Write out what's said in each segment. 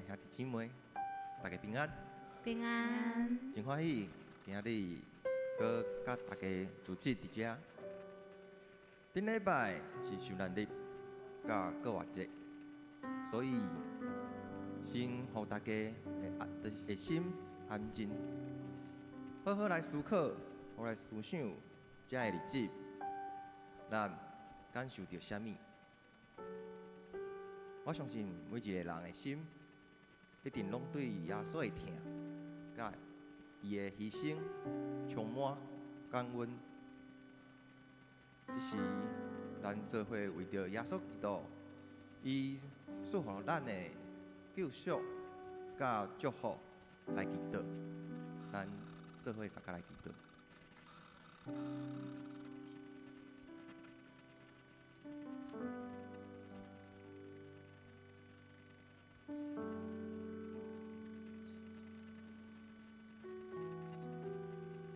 的兄弟姊妹，大家平安。平安。真歡喜，今仔日閣佮大家聚集佇遮。頂禮拜是受難日佮復活節，所以先予大家的心安靜，好好來思考，好來思想這个日子，咱感受著啥物？我相信每一個人的心，一定攏對耶穌的疼，佮伊的犧牲充滿感恩。這時，咱做伙為著耶穌基督，伊賜予咱的救贖佮祝福來祈禱。咱做伙相共來祈禱。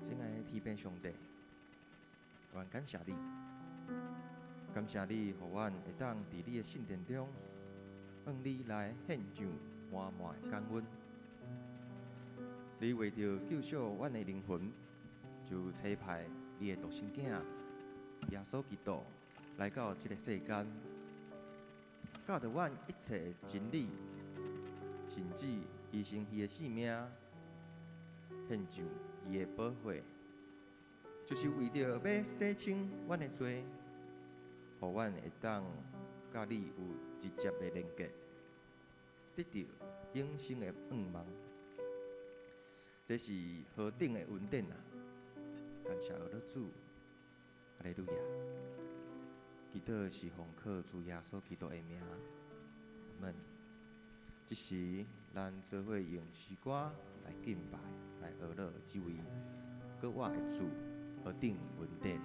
親愛的天父上帝，阮感謝你，感謝你，予阮會當佇你的聖殿中，向你來獻上滿滿的感恩。你為著救贖阮的靈魂，就差派你的獨生囝耶穌基督來到這个世間，教導阮一切的真理，甚至犧牲伊的性命，獻上伊的寶血，就是為著欲洗清阮的罪，予阮會當佮你有直接的連結，得著永生的盼望。這是何等的恩典啊！感謝阿主，哈利路亞！祈禱是奉靠主耶穌基督的名，阿們。這時，咱做伙用詩歌來敬拜，來學樂這位閣活的主何等恩典。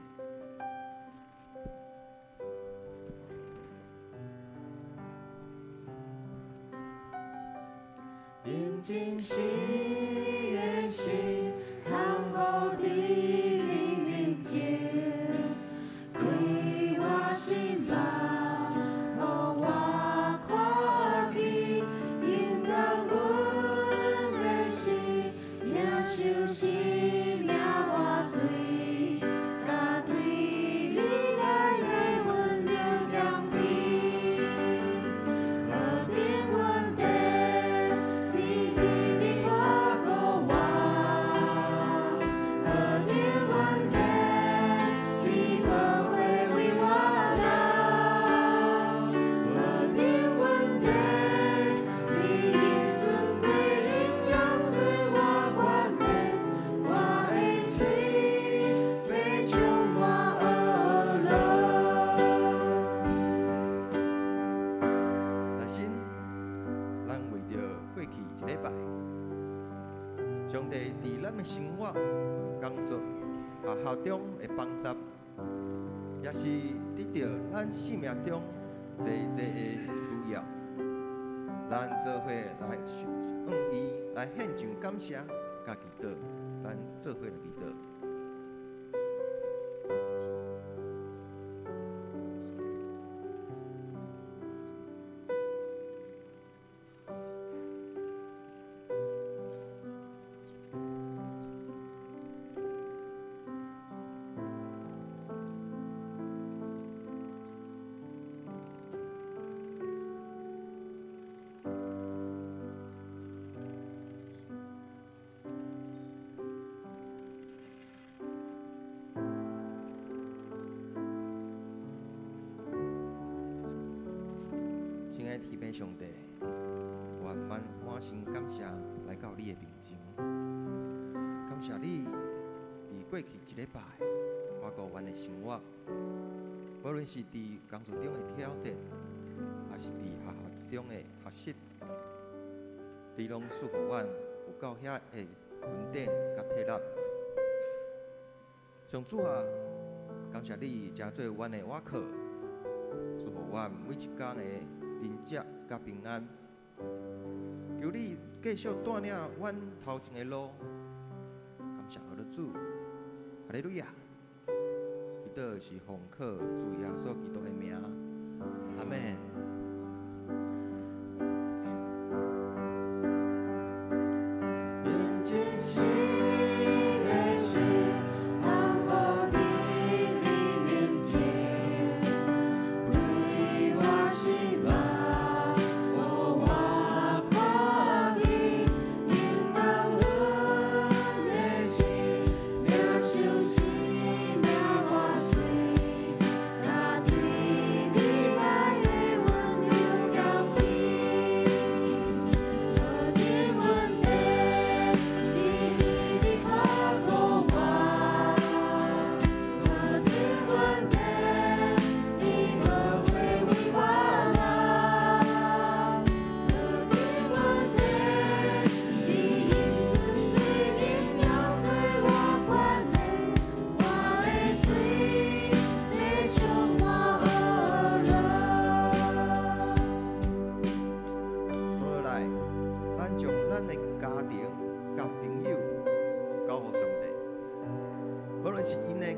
平靜時的心，降服佇你面前，開我心目，予我看見，應當阮的心，領受生命活水，佮對你來的溫柔謙卑，何等恩典，你佇你看顧我，何等恩典，你寶血為我流，何等恩典，你用尊貴榮耀賜我冠冕，我的喙欲充滿呵樂。來先，咱為著過去一禮拜，上帝佇咱的生活、工作、學校中的幫助，也是得著咱生命中濟濟的需要，咱做伙來向伊來獻上感謝佮祈禱，咱做伙來祈禱。親愛的天父上帝，我滿滿心感謝來到你的面前，感謝你佇過去一禮拜看顧阮的生活，無論是佇工作中的挑戰，抑是佇學校中的學習，你攏賜予阮有夠遐的恩典佮體力。上主啊，感謝你成做阮的倚靠，賜予阮每一工的寧靜佮平安。求你繼續帶領阮頭前的路，感謝阿主，哈利路亞。祈禱是奉靠主耶穌基督的名，阿們。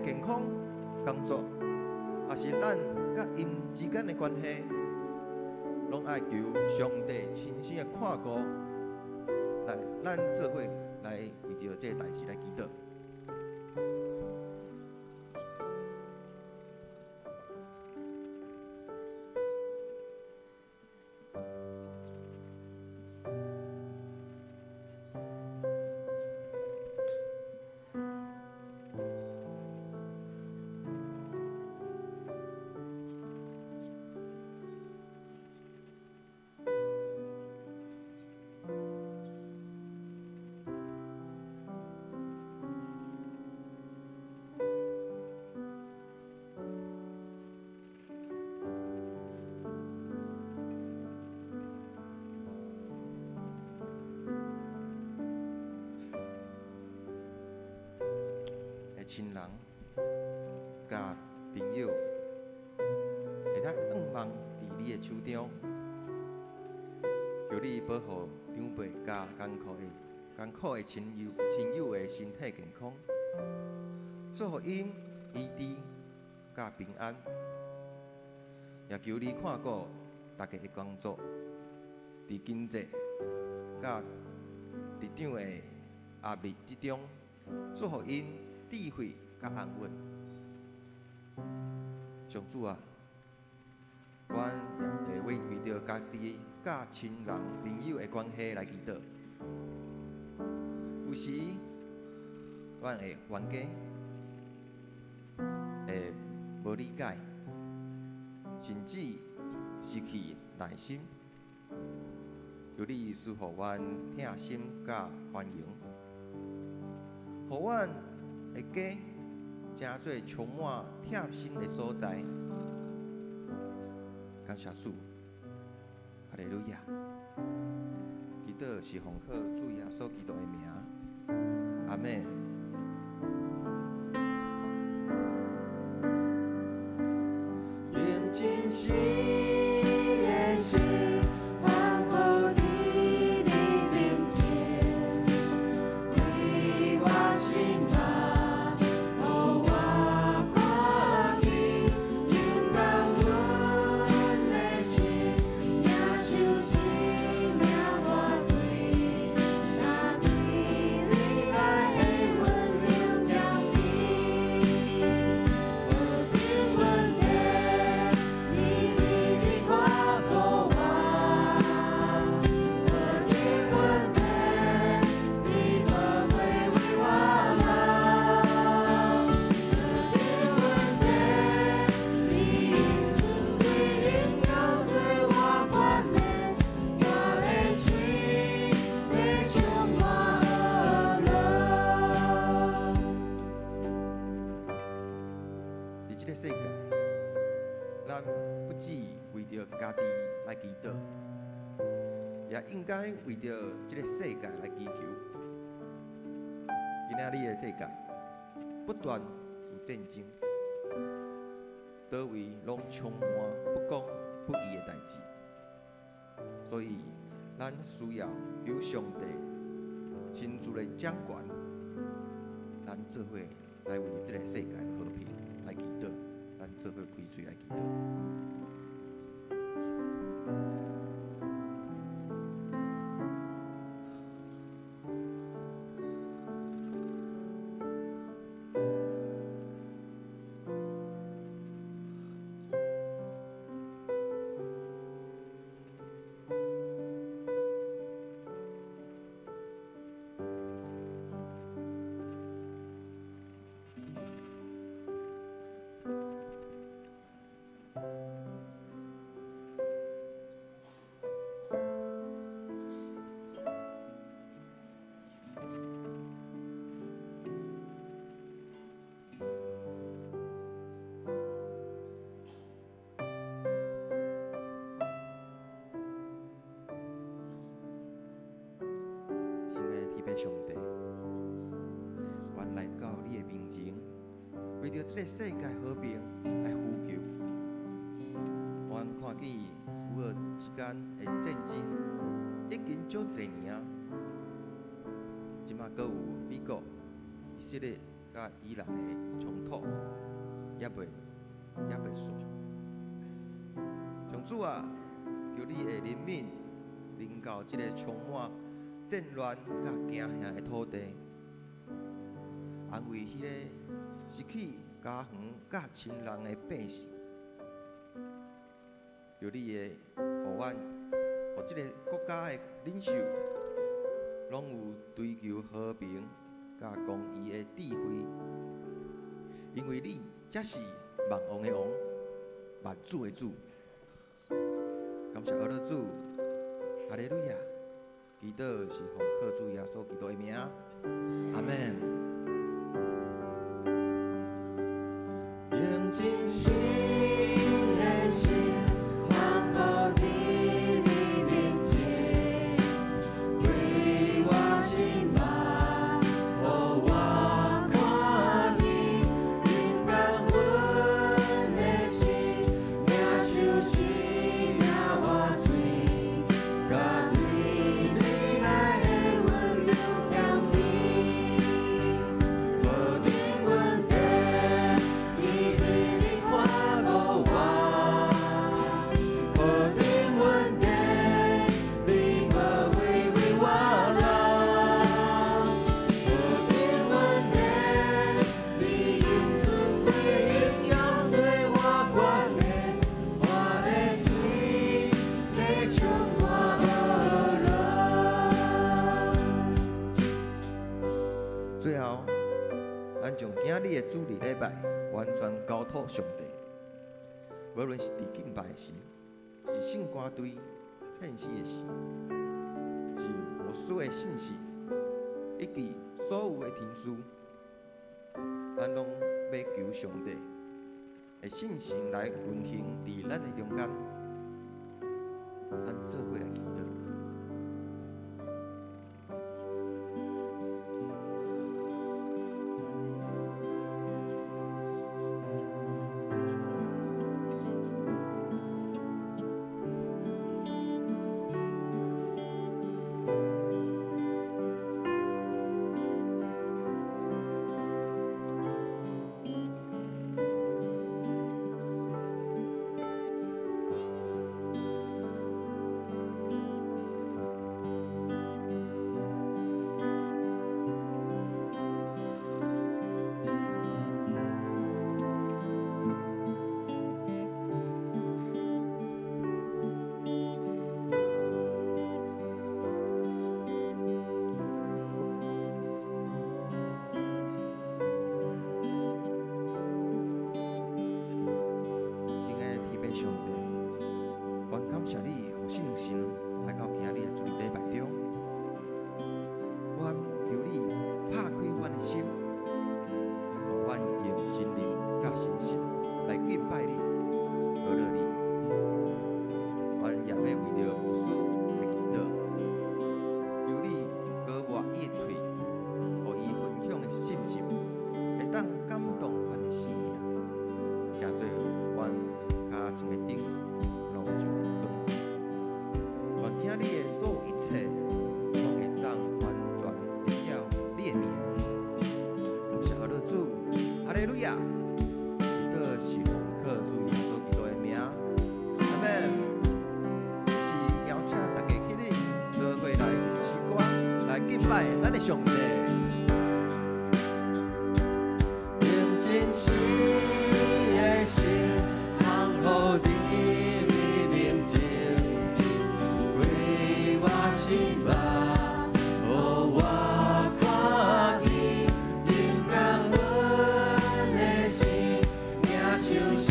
健康、工作，抑是咱佮𪜶之間的關係，攏愛求上帝親身的看顧，來，咱做伙來為著這个代誌來祈禱。親人、佮朋友，會當向望佇你的手中，求你保護長輩佮艱苦的親友的身體健康，賜予𪜶醫治佮平安，也求你看顧大家的工作，佇經濟佮職場的壓力之中，賜予𪜶智慧佮安穩。上主啊，阮也會為著家己佮親人朋友的關係來祈禱。有時，阮會冤家，會無理解，甚至失去耐心。求你賜予阮疼心佮寬容，予阮的家成做充滿疼心的所在。感謝主，哈利路亞！祈禱是奉靠主耶穌基督的名，阿們。用真實的心，降服佇你面前，開我心目，予我看見，求感恩的心，領受生命活水，若對你來的溫柔將甜，無定問題，你你看顧我，無定問題，你不會為我老，無定問題，你用尊貴榮耀做我冠冕，我的喙會充滿樂。佇這个世界，咱不只為著家己來祈禱，也應該為著這个世界來祈求。今仔日的世界不斷有戰爭，佗位攏充滿不公不義的代誌，所以咱需要求上帝親自來掌權，咱做伙來為這个世界的和平來祈禱，咱做伙開喙來祈禱。親愛的天父上帝，阮來到你的面前，為著這个世界和平來呼求。阮看見烏俄之間的戰爭已經足濟年啊，這馬閣有美國、以色列佮伊朗的衝突猶未煞。上主啊，求你的憐憫，臨到這個充滿戰亂佮驚嚇的土地，安慰彼個失去家園佮親人的百姓。求你會予阮，予這個國家的領袖，攏有追求和平佮公義的智慧，因為你才是萬王的王，萬主的主。感謝阿樂主，哈利路亞！祈禱是奉靠主耶穌基督的名，阿們。用真心的心，降服佇你面前，開我心目，予我看見，用感恩的心，領受生命活水，佮對你來的溫柔謙卑，無定問題，你對你看顧我，無定問題，你無為為我老，無定問題，你用尊貴榮耀做我冠冕，我的喙欲充滿呵樂。最後，咱將今日的主日禮拜完全交託上帝。無論是佇敬拜時，是聖歌隊獻詩的時，是牧師的信息，以及所有的天書，咱攏欲求上帝的聖神來運行佇咱的中間，咱做伙來祈禱。親愛的天父上帝，阮感謝你，予聖神來到今日的主日禮拜中。阮求你拍開阮的心，予阮用心靈佮信心來敬拜你、呵樂你。阮也欲為著牧師來祈禱，求你膏抹伊的喙，予伊分享的信息會當感動阮的生命，成做阮跤前的燈，路上的光。願今日的所有一切，攏會當完全榮耀你的名。感謝阿樂主，哈利路亞！祈禱是奉靠主耶穌基督的名，阿們。這是邀請大家起立，做伙來詩歌，來敬拜咱的上帝。用真心的心，降服佇你面前，開我心目，予我看見，用感恩的心，領受生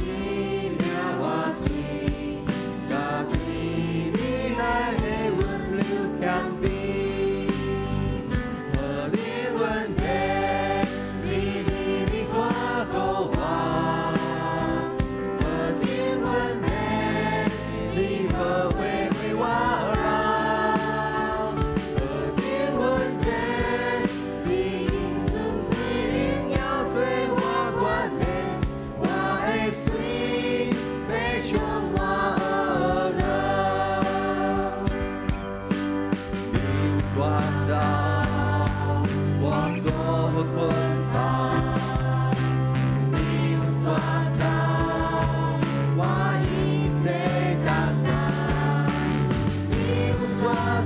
命活水，佮對你來的溫柔謙卑，予你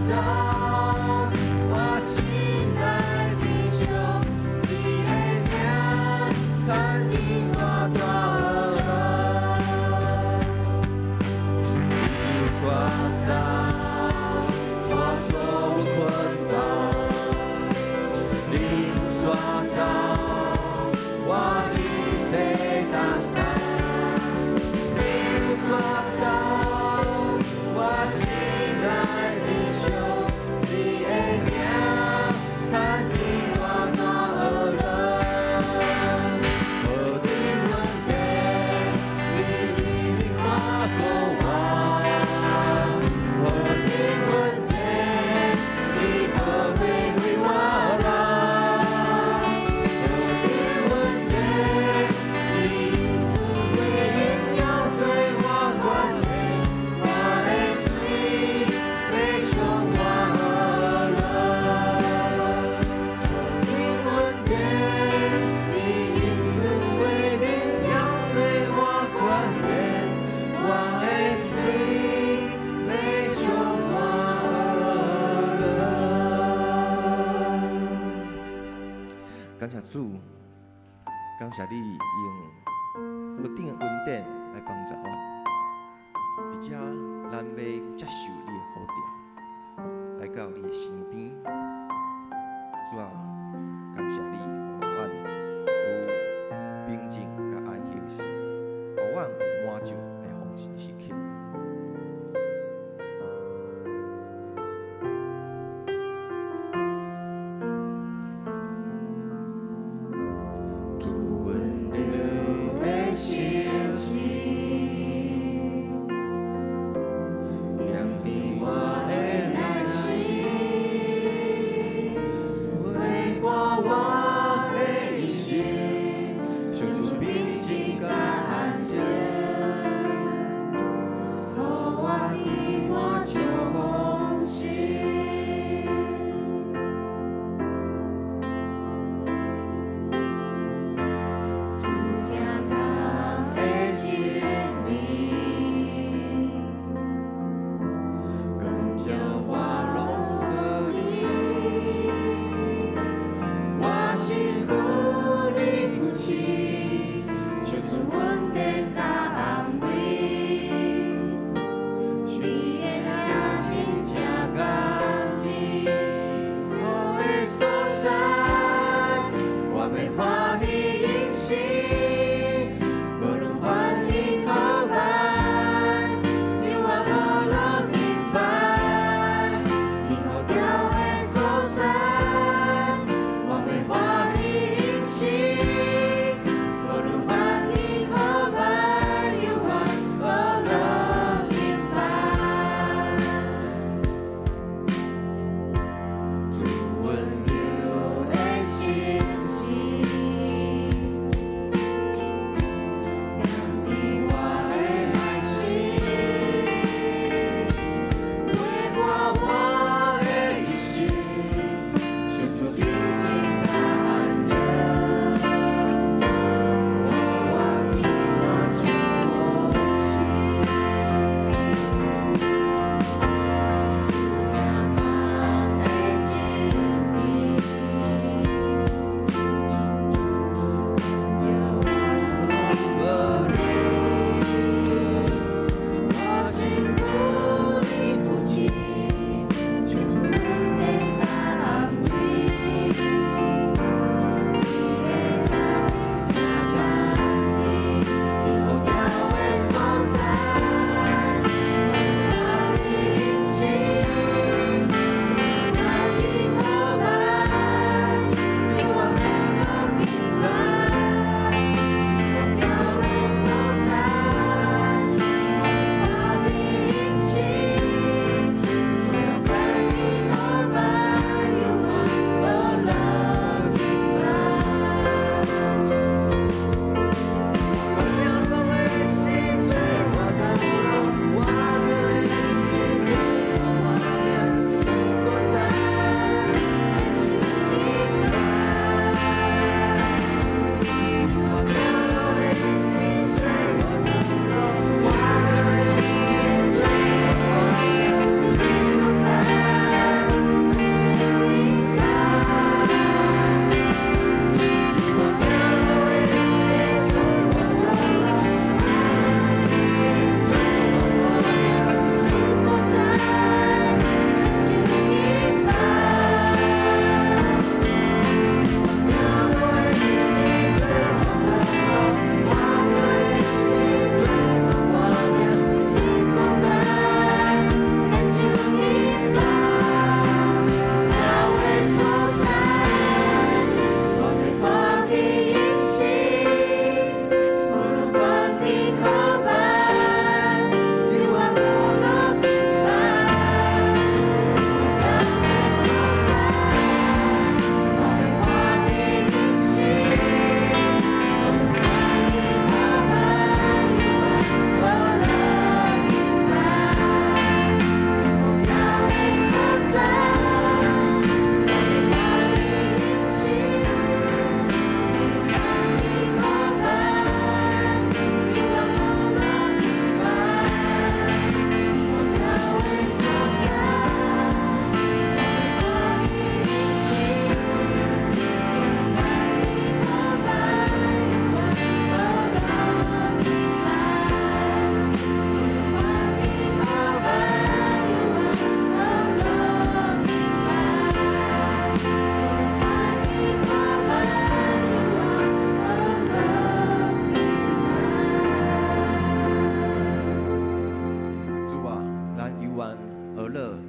走，我心內的上帝的名，牽你大大樂。你帶走我所有捆綁，你帶走我一切擔當，你帶走我心內的上帝的名，牽你大大樂。無論問題，你一定看顧我；無論問題，你無會為我老。無論問題，你尊貴榮耀做我冠冕，我的喙欲充滿樂。無論問題，你尊貴榮耀做我冠冕，我的喙欲充滿樂。感謝主，感謝你用何等的恩典來幫助我。佇遮，咱欲接受你的呼召，來到你的身邊。主啊，感謝你，予阮有平靜佮安息，予阮有滿足的豐盛時刻。主溫柔的信息，點佇我的內心，陪伴我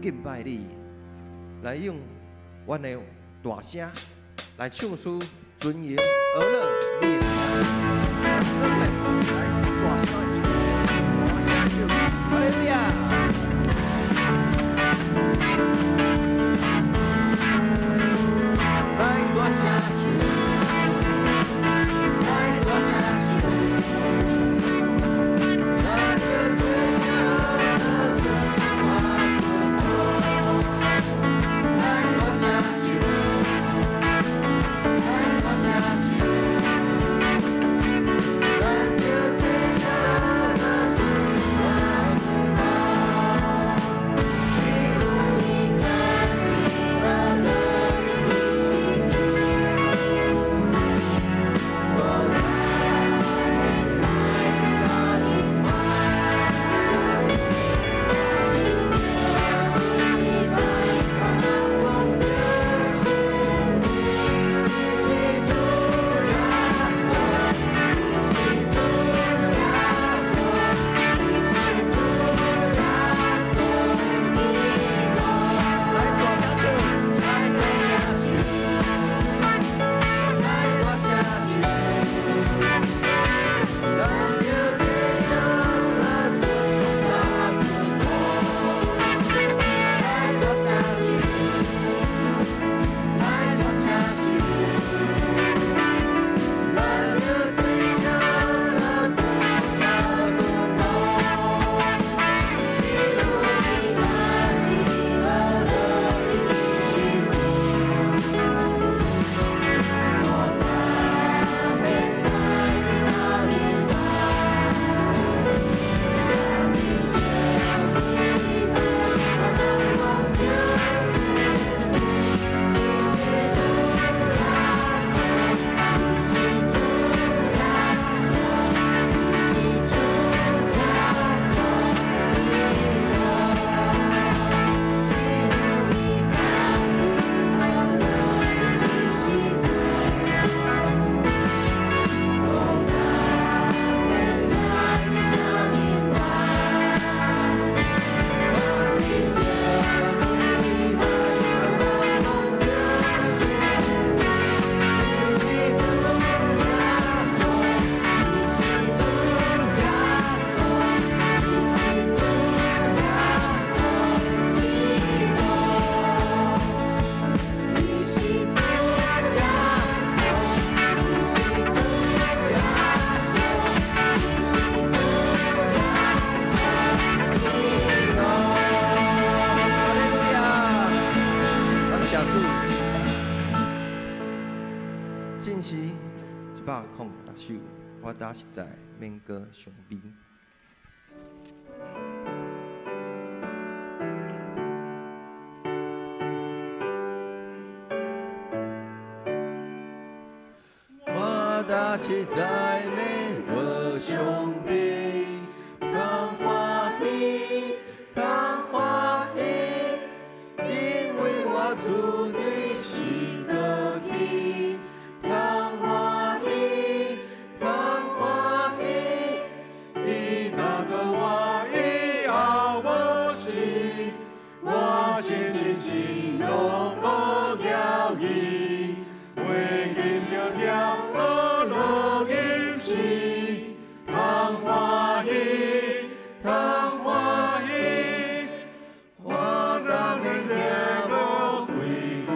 敬拜你，來用阮的大聲來唱出尊榮、呵樂你的名。來，大聲的唱，大聲唱，哈利路亞！來，大聲唱，來，大聲唱，來，這聲來，大聲唱，來，大聲唱，咱著做啥做只有你家己呵樂你是主，我知在你懷，我就是你，你是主耶穌，你是主耶穌，你是主耶穌，基督。來，大聲唱，來，大聲唱，來，大聲唱，咱著做啥做來，大聲唱，來，大聲唱，咱著做啥做只有你家己呵樂你是主，我知免在你懷，我就是你，你是主耶穌，你是主耶穌，你是主耶穌，基督。只有你家己呵樂你是主，我知免在你懷，我就是你，你是主耶穌，你是主耶穌，你是主耶穌，基督。你是主耶穌，你是主耶穌，你是主耶穌，基督。哈利路亞！感謝主。信詩106首，我呾實在免閣傷悲。我呾實在免閣傷悲，通歡喜，通歡喜，因為我主對死過去，通歡喜，通歡喜，伊擔當我以後無死，我信心心攏無搖移，袂真著跳呵樂吟詩，通歡喜，通歡喜，我當免驚無歸故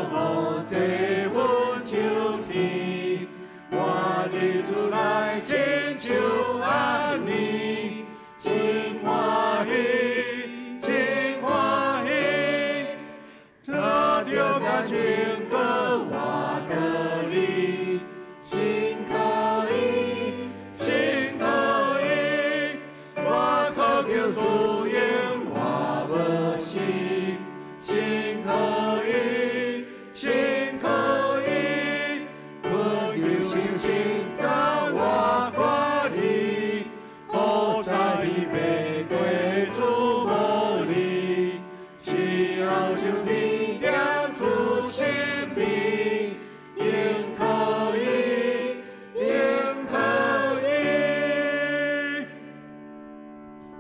予这阮上天，我日子来亲像按呢，真欢喜，真欢喜，听著感情歌活道理，心可以，心可以，我渴求主用我無死，心可以，心可以，渴求信心在我看你，好彩你袂过主无你，死后就天踮主身边，永可以，永可以。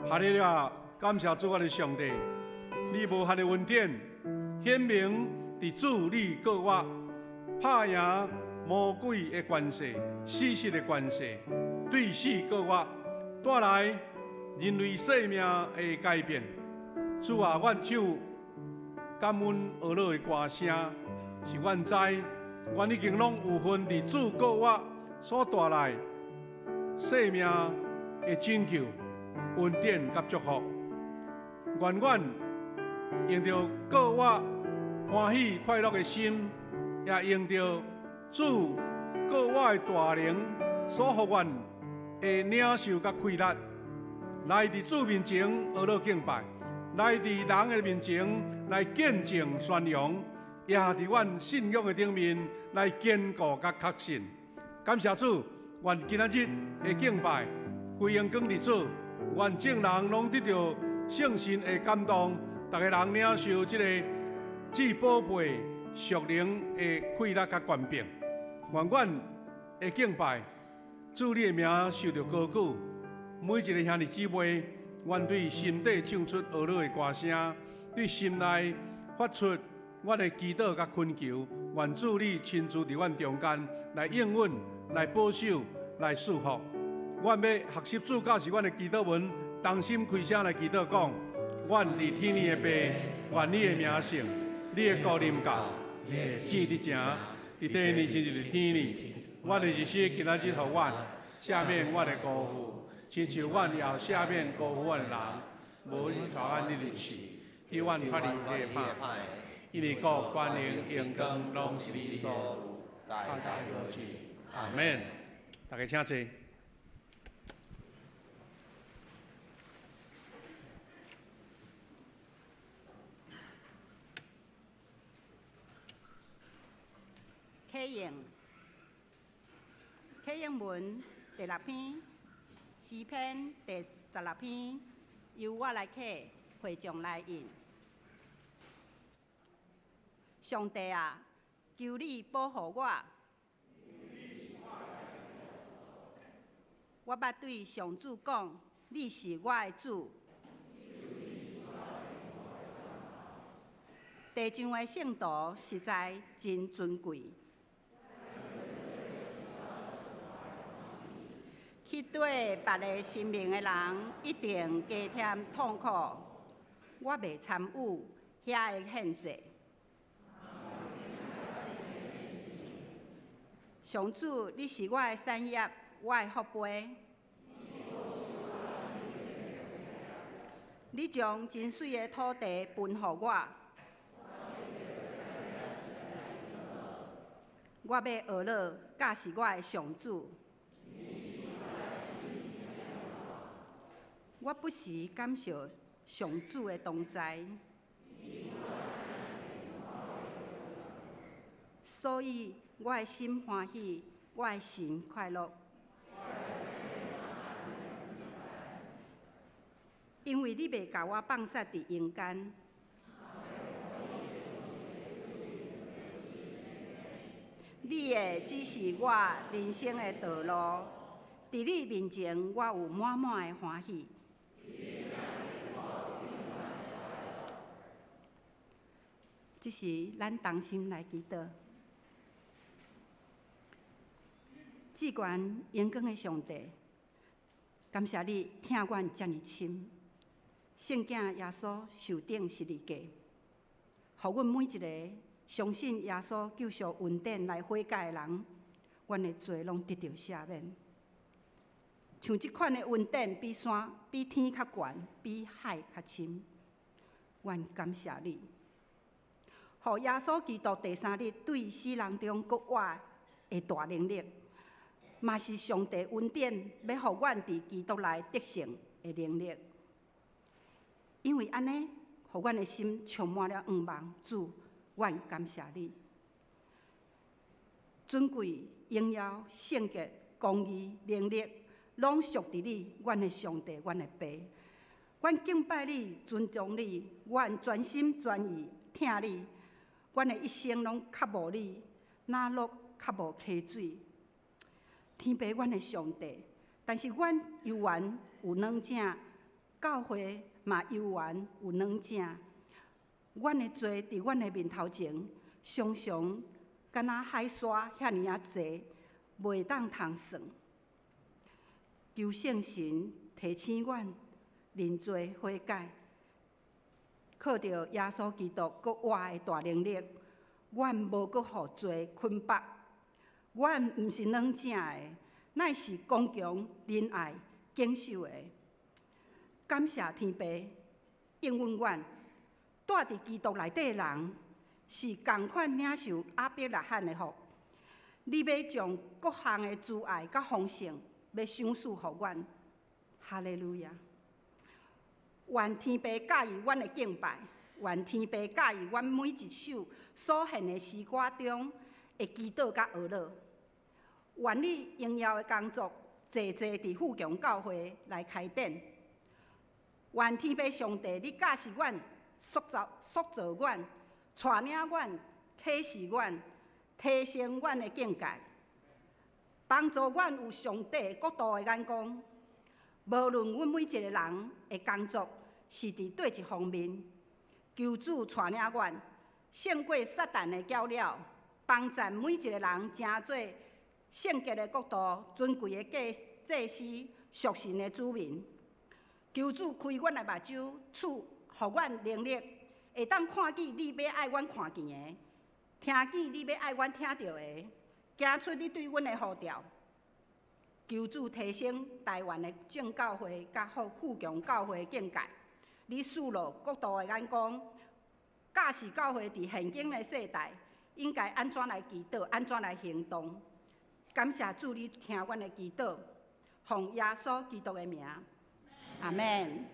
哈利路亞！感謝主，我的上帝，你無限的恩典，顯明佇主你閣我拍贏魔鬼的權勢、死屍的權勢，對死閣活帶來人類生命的改變。主啊，阮唱感恩呵咾的歌聲，是阮知，阮已經攏有份佇主閣我所帶來生命的拯救、恩典佮祝福。願阮用著閣活歡喜快樂的心，也用著主閣活的大能所予阮的領受佮氣力，來佇主面前呵咾敬拜，來佇人的面前來見證宣揚，也佇阮信仰的頂面來堅固佮確信。感謝主，願今仔日的敬拜歸榮光佇主，願眾人攏得著聖神的感動，逐个人領受這個至寶貝屬靈的氣力佮權柄。願阮的敬拜，主你的名受著高舉。每一个兄弟姊妹，阮對心底唱出呵咾的歌聲，對心內發出阮的祈禱佮懇求。願主你親自佇阮中間來應允、來保守、來賜福。阮欲學習主教示阮的祈禱文，同心開聲來祈禱講：阮佇天的父，願你的名聖，你的國臨到，你的旨意成，佇地呢親像佇天呢。阮的日食今仔日予阮，赦免阮的辜負，親像阮也赦免辜負阮的人。無許阮入試，救阮脫離彼個歹。因為國、權能、榮光，攏是你所有，代代無止。阿門。大家請坐。啟應，啟應文第六篇，詩篇第16篇，由我來啟，會眾來應。上帝啊，求你保護我。我捌對上主講，你是我的主。地上的聖徒實在真尊貴。去綴別个生命的人，一定加添痛苦。我袂參與遐个獻祭。上主，你是我的產業，我的福杯。你將真媠的土地分予我。我欲呵咾，教示我的上主。我不時感受上主的同在，所以我的心歡喜，我的神快樂。因為你袂共我放殺佇陰間，你會指示我人生的道路，佇你面前，我有滿滿的歡喜。這時，咱同心來祈禱。至懸榮光的上帝，感謝你疼阮遮爾深，聖囝耶穌受釘十字架，予阮每一个相信耶穌救贖恩典來悔改的人，阮的罪攏得著赦免。像這款的恩典，比山、比天較懸，比海較深。阮感謝你，予耶穌基督第三日對死人中閣活的大能力，嘛是上帝恩典，欲予阮佇基督內得勝的能力。因為按呢，予阮的心充滿了向望。主，阮感謝你，尊貴、榮耀、聖潔、公義、能力，攏屬佇你，阮的上帝，阮的爸。阮敬拜你，尊重你，阮全心全意疼你。阮的一生攏渴慕你，若落渴慕溪水。天父，阮的上帝，但是阮猶原有軟正，教會嘛猶原有軟正。阮的罪佇阮的面頭前，常常敢若海沙遐爾仔濟，袂當通算。求聖神提醒阮認罪悔改，靠著耶穌基督閣活的大能力，阮無閣予罪捆綁。阮毋是軟正的，乃是剛強仁愛謹守的。感謝天父應允阮，住佇基督內底的人，是仝款領受亞伯拉罕的福。你欲將各項的慈愛佮豐盛，欲賞賜予阮。哈利路亞！願天父佮意阮的敬拜，願天父佮意阮每一首所獻的詩歌中的祈禱佮哀禱。願你榮耀的工作，濟濟佇富強教會來開展。願天父上帝，你教示阮，塑造阮，帶領阮，啟示阮，提升阮的境界，幫助阮有上帝國度的眼光。無論阮每一個人的工作是佇佗一方面，求主帶領阮勝過撒旦的攪擾，幫贊每一個人成做聖潔的國度、尊貴的祭司、屬神的子民。求主開阮的目睭，賜予阮能力，會當看見你欲愛阮看見的，聽見你欲愛阮聽著的，行出你對阮的呼召。求主提升台灣的眾教會佮富強教會的境界，你賜落國度的眼光，教示教會佇現今的世代應該按怎來祈禱，按怎來行動。感謝主，你聽阮的祈禱，奉耶穌基督的名，阿們。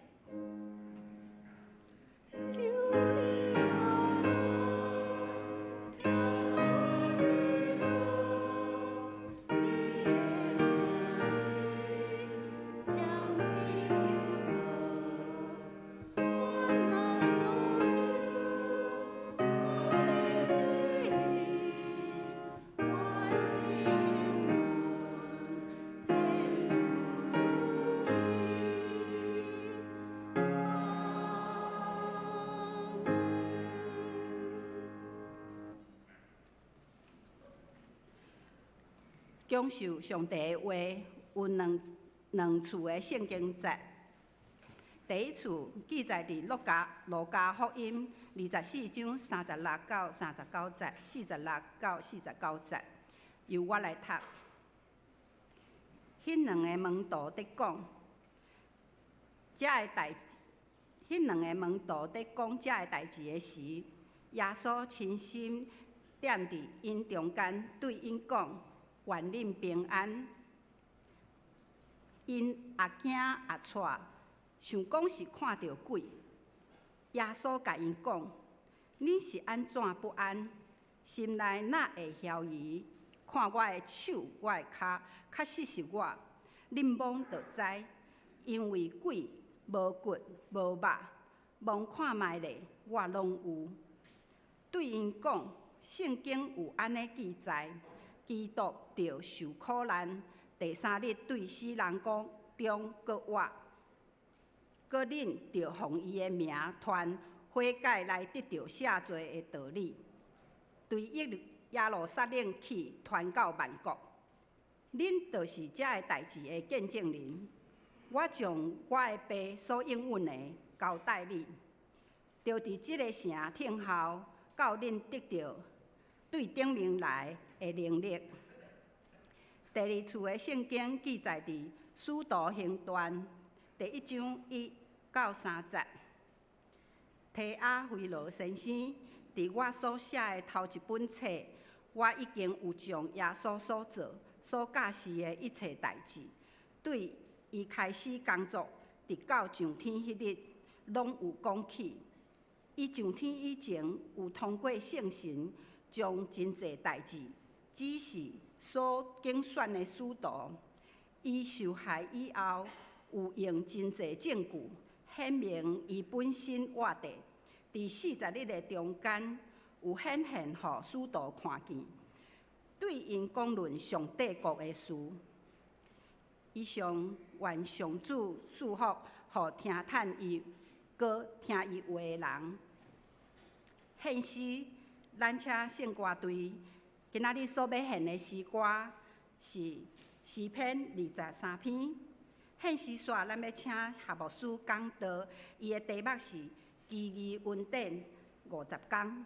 享受上帝的話，有兩處的聖經節。第一處記載佇路加福音24章36到39節，46到49節，由我來讀。彼兩个門徒佇講，這个代誌，彼兩个門徒佇講這个代誌的時，耶穌親身踮佇𪜶中間，對𪜶講：願恁平安。𪜶也驚也掣，想講是看著鬼。耶穌共𪜶講：恁是按怎不安？心內哪會猶疑？看我的手，我的跤，確實是我。恁摸就知，因為鬼無骨無肉，摸看覓咧，我攏有。對𪜶講，聖經有按呢記載：基督著受苦難，第三日對死人中閣活。閣恁著奉伊的名傳悔改來得著赦罪的道理，對耶路撒冷去傳到萬國。恁就是這个代誌的見證人。我將我的爸所應允的交代恁，著佇這个城等候，到恁得著對頂面來的能力。第二處的聖經記載佇《使徒行傳》第一章1到3節。提阿非羅先生，佇我所寫的頭一本冊，我已經有將耶穌所做、所教示的一切代誌，對伊開始工作，直到上天彼日，攏有講起。伊上天以前，有通過聖神將真濟代誌指示所揀選的使徒。伊受害以後，有用真濟證據顯明伊本身活著。佇40日的中間，有顯現予使徒看見，對𪜶講論上帝國的事。以上願上主賜福，予聽嘆伊、閣聽伊話的人。獻詩，咱請聖歌隊今仔日所欲獻的詩歌是詩篇23篇。獻詩煞，咱欲請夏牧師講道，伊的題目是奇異恩典50工。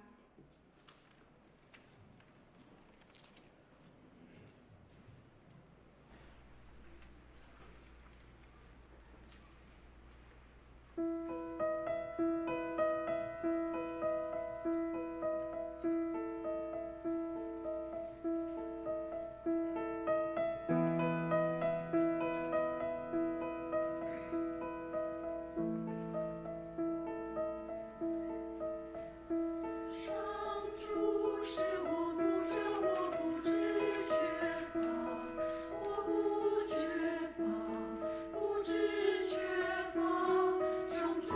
上主是我牧者，我不致缺乏，我不缺乏，不致缺乏。上主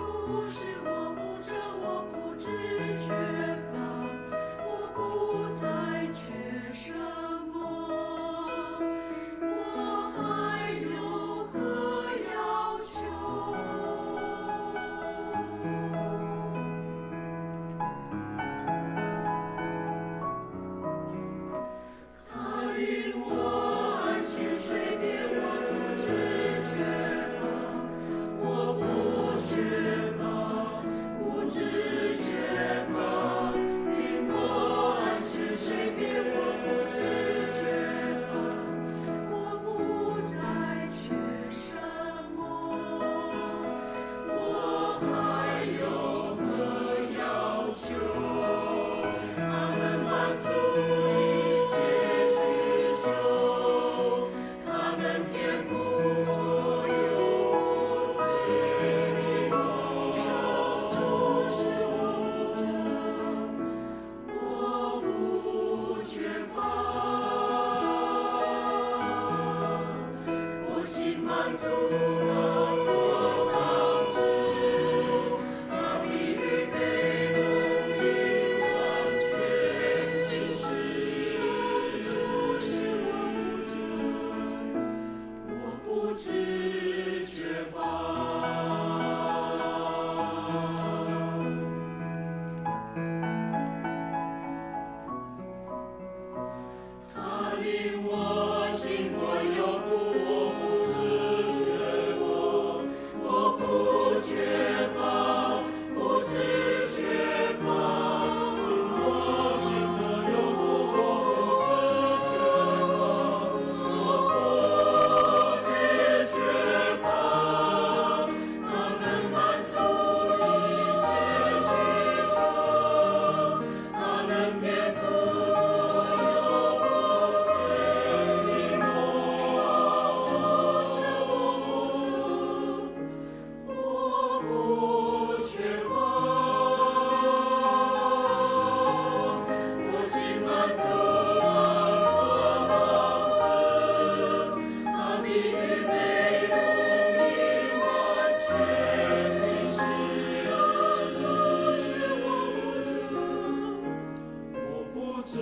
是我牧者，我不致缺乏，我不再缺什麼。我還有何要求？他領我安歇水邊，我不致缺乏，我不缺乏，不致缺乏。領我安歇水邊，我不致缺乏，我不再缺什麼。我還有何要求？他能滿足一切需求，他能填補所有缺乏。上主是我牧者，我不缺乏。我心滿足得所賞賜，他必預備供應完全心事。上主是我牧者，我不致缺乏。他領我心懷有福，我不致缺乏，我不缺乏，不致缺乏。領我心懷有福，我不致缺乏，我不致缺乏。他能滿足一切需求，他能填補所有缺乏。上主是我牧者，我不缺乏。我心滿足得所賞賜，他必預備供應完全心事。上主是我牧者，我不致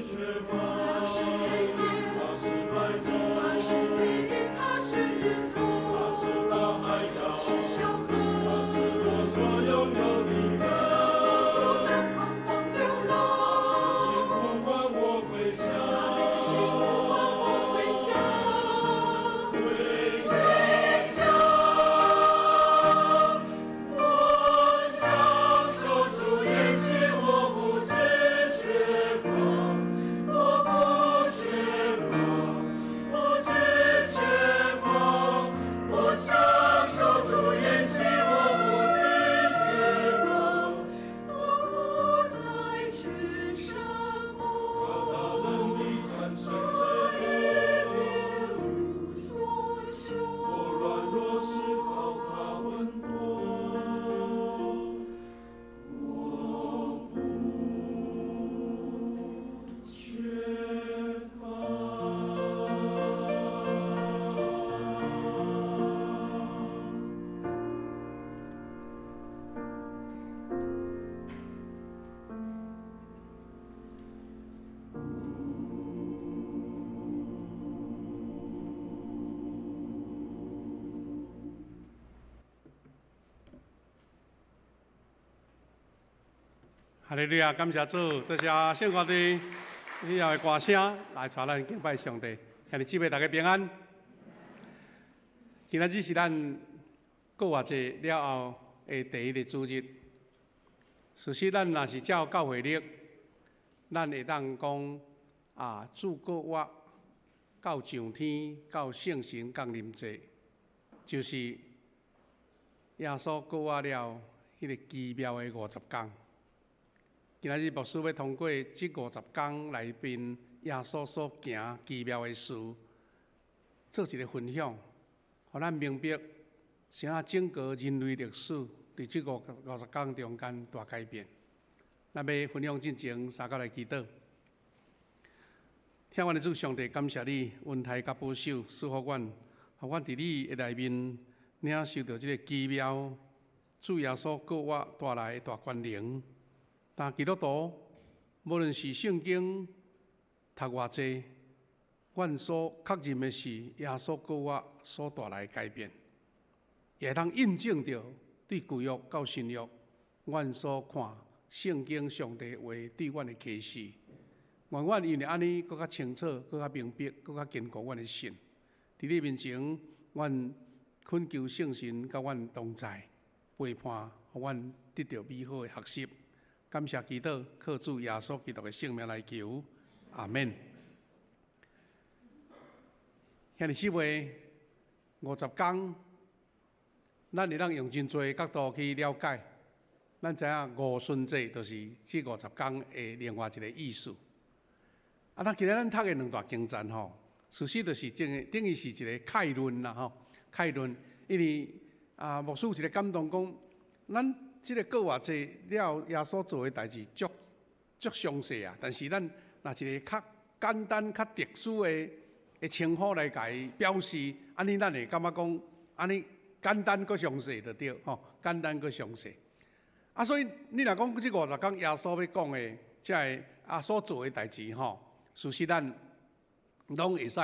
缺乏。他是黑夜，他是白晝，他是黑夜，他是日頭，他是大海洋，是小河，他是我所擁有的。我不但彷徨流浪，慈心呼喚我歸向，他慈心呼喚我歸向，歸歸向。我享受主筵席，我不哈利路亞，感謝主，多謝聖歌隊以後的歌聲來帶咱敬拜上帝，兄弟姊妹大家平安。今仔日是咱復活節了後的第一个主日。事實咱若是照教會曆，咱會當講啊，主復活到上天，到聖神降臨節，就是耶穌復活了彼个奇妙的50工。今仔日牧師欲通過這50工內面耶穌所行奇妙的事，做一个分享，予咱明白啥整個人類歷史佇這50工中間大改變。咱欲分享進前，三甲來祈禱。疼阮的主上帝，感謝你恩待佮保守，賜福阮，予阮佇你的內面領受著這个奇妙主耶穌復活帶來的大權能。但基督徒無論是聖經讀偌濟，阮所確認的是耶穌復活所帶來的改變，也會當印證著對舊約到新約，阮所看聖經上帝話對阮的啟示。願阮因為按呢，閣較清楚、閣較明白、閣較堅固阮的信。佇你面前，阮懇求聖神佮阮同在，陪伴，予阮得著美好的學習。感謝祈禱，靠主耶穌基督的聖名來求，阿們。兄弟姊妹，50工，咱會當用真濟角度去了解。咱知影五旬節就是這五十工的另外一个意思。啊，咱今日咱讀的兩段經節吼，事實就是等於是一个概論啦吼，概論。因為啊，牧師有一个感動講，咱這个復活節了，耶穌做的代誌足足詳細啊，但是咱若一个較簡單、較特殊的稱呼來共伊表示，按呢咱會感覺講，按呢簡單閣詳細就對吼，簡單閣詳細。啊，所以你若講這50工耶穌欲講的，這个啊所做的代誌吼，事實咱攏會使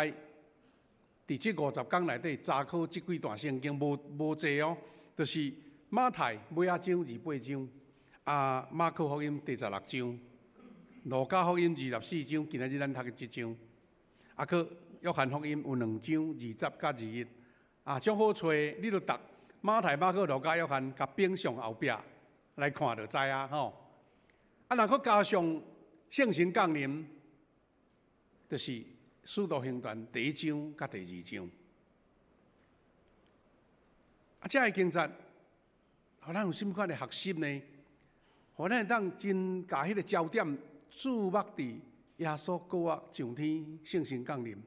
佇這五十工內底查考這幾段聖經，無無濟哦，就是馬太尾仔章28章，啊馬可福音第16章，路加福音24章，今仔日咱讀的這章，啊，閣約翰福音有兩章20佮21，啊，足好揣，你著讀馬太、馬可、路加、約翰，共反上後壁來看就知啊吼。啊，若閣加上聖神降臨，就是使徒行傳第一章佮第二章。啊，這个經節，予咱有啥物款的學習呢？予咱會當真共彼个焦點注目佇耶穌復活上天、聖神降臨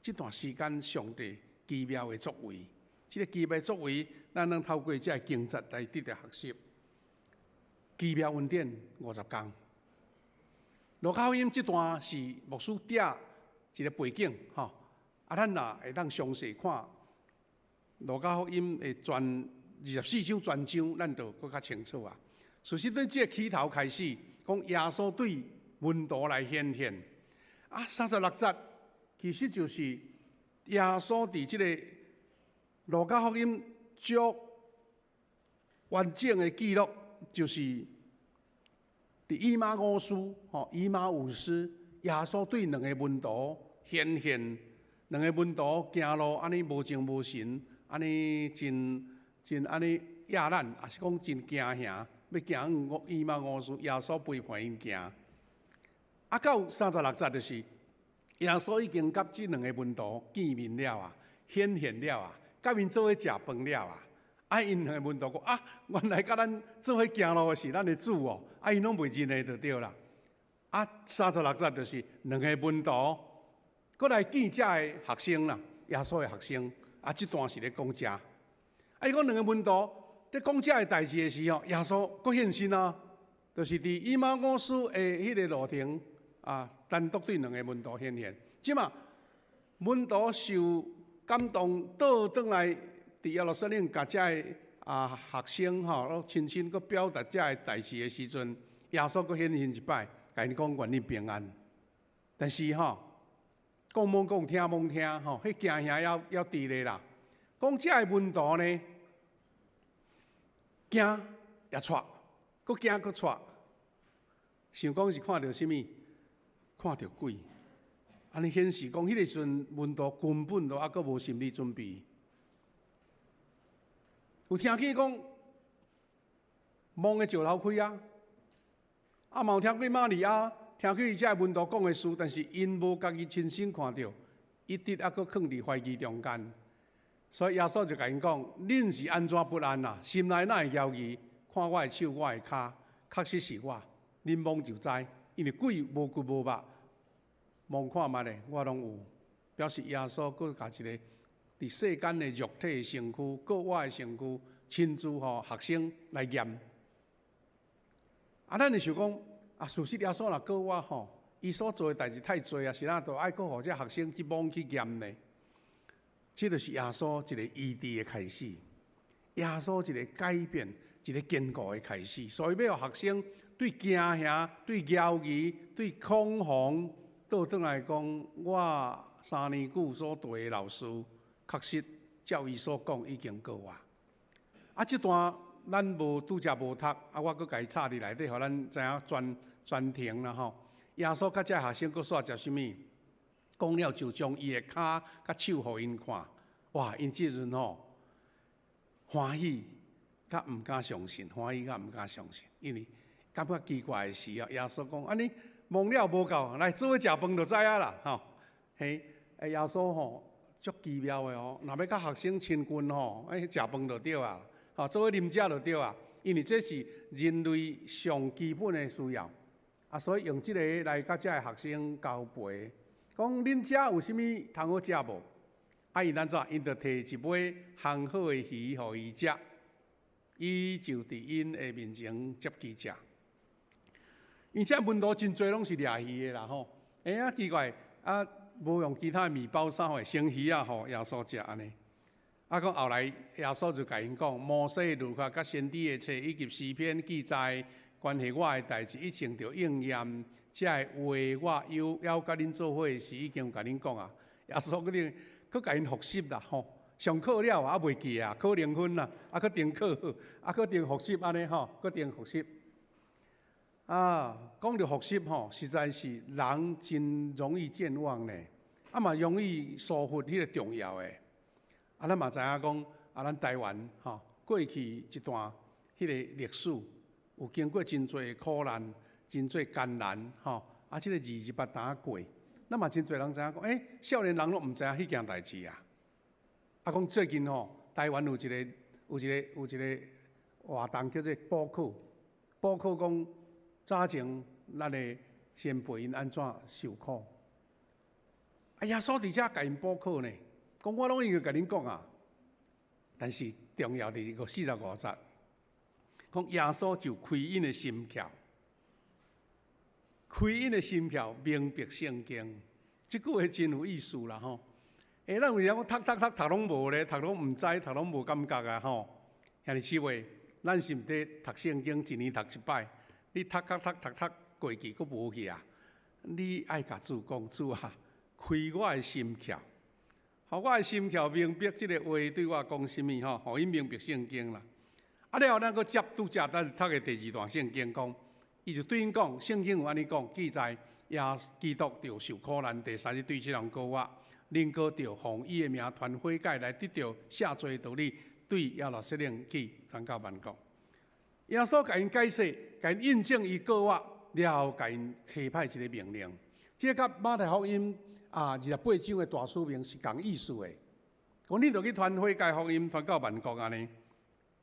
這段時間，上帝奇妙的作為。這个奇妙的作為，咱攏透過這个經節來得著學習。奇妙恩典50工。路加福音這段是牧師帶一个背景，吼。啊，咱若會當詳細看路加福音的全24章全章，咱就閣較清楚啊。事實對這个起頭開始，講耶穌對門徒來顯現，啊，36節其實就是耶穌佇這个路加福音足完整的記錄，就是佇以馬忤斯，吼，以馬忤斯，耶穌對兩个門徒顯現，兩个門徒行路按呢無精無神，按呢真真按呢野懶，抑是講真驚嚇，欲行往以馬忤斯，耶穌陪伴𪜶行。啊，到36節就是耶穌已經佮這兩个門徒見面了啊，顯現了啊，佮𪜶做伙食飯了啊。啊，𪜶兩個門徒講啊，原來佮咱做伙行路的是咱的主哦，啊，𪜶攏袂認得就對啦。啊，36節就是兩个門徒閣來見這个學生啦，耶穌的學生。啊，這段是咧講這。啊，伊講兩个門徒佇講這个代誌的時候，耶穌閣現身啊，就是佇以馬忤斯的彼个路程啊，單獨對兩个門徒顯現。這馬門徒受感動，倒轉來佇耶路撒冷，共這个啊學生吼，攏親身閣表達這个代誌的時陣，耶穌閣顯現一擺，共𪜶講願你平安。但是吼，講罔講，聽罔聽吼，彼驚嚇猶猶佇咧啦。講這个門徒呢，驚也掣，閣驚閣掣。想講是看著啥物？看著鬼。按呢顯示講，彼個時陣門徒根本都猶閣無心理準備。有聽見講墓的石頭開啊，啊嘛有聽過瑪利亞，聽見遮門徒講的事，但是𪜶無家己親身看著，一直猶閣囥佇懷疑中間。所以耶穌就共𪜶講：恁是按怎不安啊？心內哪會猶疑？看我的手，我的跤，確實是我。恁摸就知，因為鬼無骨無肉，摸看覓咧，我攏有。表示耶穌閣共一个佇世間的肉體的身軀，過活的身軀，親自予學生來驗。啊，咱會想講，啊，事實耶穌若過活吼，伊所做的代誌太濟啊，是哪都愛閣予這學生去摸去驗呢？這就是耶穌一個醫治的開始，耶穌一個改變、一個堅固的開始。所以欲予學生對驚嚇、對猶疑、對恐慌，倒轉來講，我3年久所綴的老師，確實照伊所講已經過活。啊，這段咱無拄才無讀，啊，我閣共伊插佇內底，予咱知影全全程啦吼。耶穌佮這學生閣煞食啥物？講了就將伊的跤佮手予𪜶看，哇！𪜶這陣吼歡喜，佮毋敢相信，歡喜佮毋敢相信，因為感覺奇怪的是啊，耶穌講按呢摸了無夠，來做伙食飯就知影啦，吼。嘿，耶穌吼足奇妙的哦，若欲佮學生親近吼，欸，食飯就對啊，吼，做伙啉食就對啊，因為這是人類上基本的需要，啊，所以用這個來佮這个學生交陪。講恁遮有啥物通好食無？啊，𪜶按怎？𪜶就提一尾烘好的魚予伊食，伊就佇𪜶的面前接去食。因這門徒真濟攏是掠魚的啦吼。欸啊奇怪，啊無用其他麵包啥貨，生魚仔予耶穌食按呢。啊，講後來耶穌就共𪜶講，摩西律法佮先知的冊以及詩篇記載關係我的代誌，已經著應驗。這个話我猶猶佮恁做伙時，已經共恁講啊。耶穌閣咧閣共𪜶復習啦吼。上課了啊，袂記啊，考零分啦，啊，閣重考，啊，閣重復習按呢吼，閣重復習。啊，講著復習吼，實在是人真容易健忘呢，啊嘛容易疏忽彼個重要的。啊，咱嘛知影講，啊，咱台灣吼過去一段彼個歷史，有經過真濟苦難。真濟艱難吼，啊！這個二二八當過，咱嘛真濟人知影講，欸，少年人攏毋知影彼件代誌啊！啊，講最近吼，台灣有一个、有一个、有一个活動叫做補課，補課講早前咱的先輩𪜶按怎受苦。啊，耶穌佇遮共𪜶補課呢，講我攏已經共恁講啊，但是重要佇個45節，講耶穌就開𪜶的心竅。開𪜶的心竅，明白聖經，這句話真有意思啦吼！欸，咱有影講讀讀讀讀攏無咧，讀攏毋知，讀攏無感覺啊吼！兄弟姊妹，咱是毋佇讀聖經，一年讀一擺，你讀讀讀讀讀過去，閣無去啊？你愛共主講，主啊，開我的心竅，予我的心竅明白這个話對我講啥物吼，予𪜶明白聖經啦。啊了後，咱閣接拄才咱讀的第二段聖經講。伊就對𪜶講，聖經有按呢講，記載耶穌基督著受苦難，第三日對死人復活，恁閣著奉伊的名傳悔改來得著赦罪的道理，對耶路撒冷去傳到萬國。耶穌共𪜶解釋，共𪜶印證伊復活了後，共𪜶差派一个命令。這佮馬太福音啊28章的大使命是仝意思的。講恁著去傳悔改福音，傳到萬國按呢。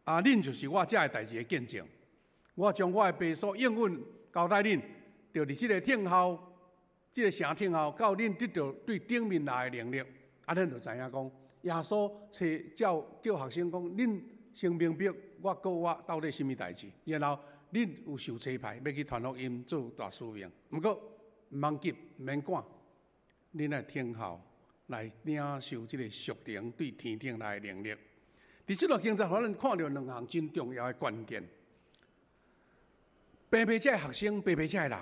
啊，恁就是我這个代誌的見證。我將我的爸所應允交代恁，就佇這个聽候，這个城聽候，到恁得著對頂面來的能力。啊，恁就知影講，耶穌揣叫叫學生講，恁先明白我過我到底啥物代誌，然後恁有受差派欲去傳福音做大使命。毋過毋通急，毋免趕，恁愛聽候來領受這个屬靈對天頂來的能力。佇這段經節，予咱看著兩項真重要的關鍵。白白這个學生，白白這个人，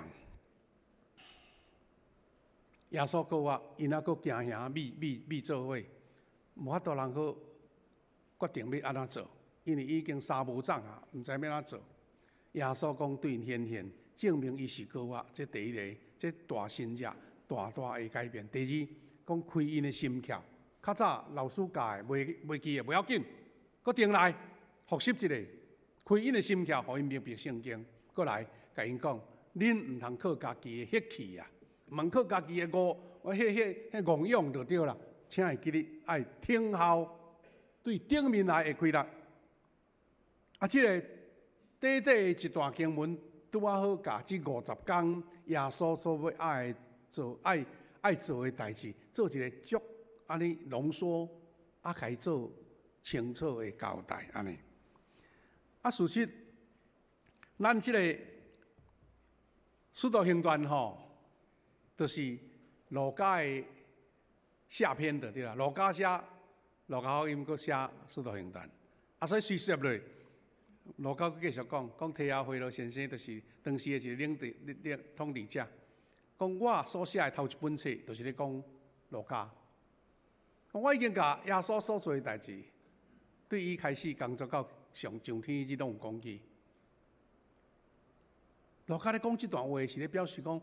耶穌復活，𪜶猶閣驚嚇，覕覕覕做伙，無法度人閣決定欲按怎做，因為已經三無總啊，毋知欲按怎做。耶穌講對𪜶顯現，證明伊是膏抹，這第一个，這大神跡，大大的改變。第二，講開𪜶的心竅。較早老師教的袂袂記的，無要緊，閣轉來複習一下，開𪜶的心竅，予𪜶明白聖經。閣來共𪜶講，恁毋通靠家己的血氣啊，毋通靠家己的悟，我彼彼彼戇用就對啦。請會記得愛聽候，對頂面來的開力。啊，這个短短的一段經文，拄仔好共這50工耶穌所欲愛做、愛愛做的代誌，做一个足按呢濃縮，啊，共伊做清楚的交代，按呢。啊，事實，咱這个使徒行傳吼，就是路加的下篇就對啦。路加寫路加福音，閣寫使徒行傳，啊，所以隨說落。路加閣繼續講，講提阿非羅先生就是當時的一个領導、領統治者。講我所寫的頭一本冊，就是咧講路加。講我已經共耶穌所做的代誌，對伊開始工作到上上天彼攏有講起。路加咧講這段話，是咧表示講，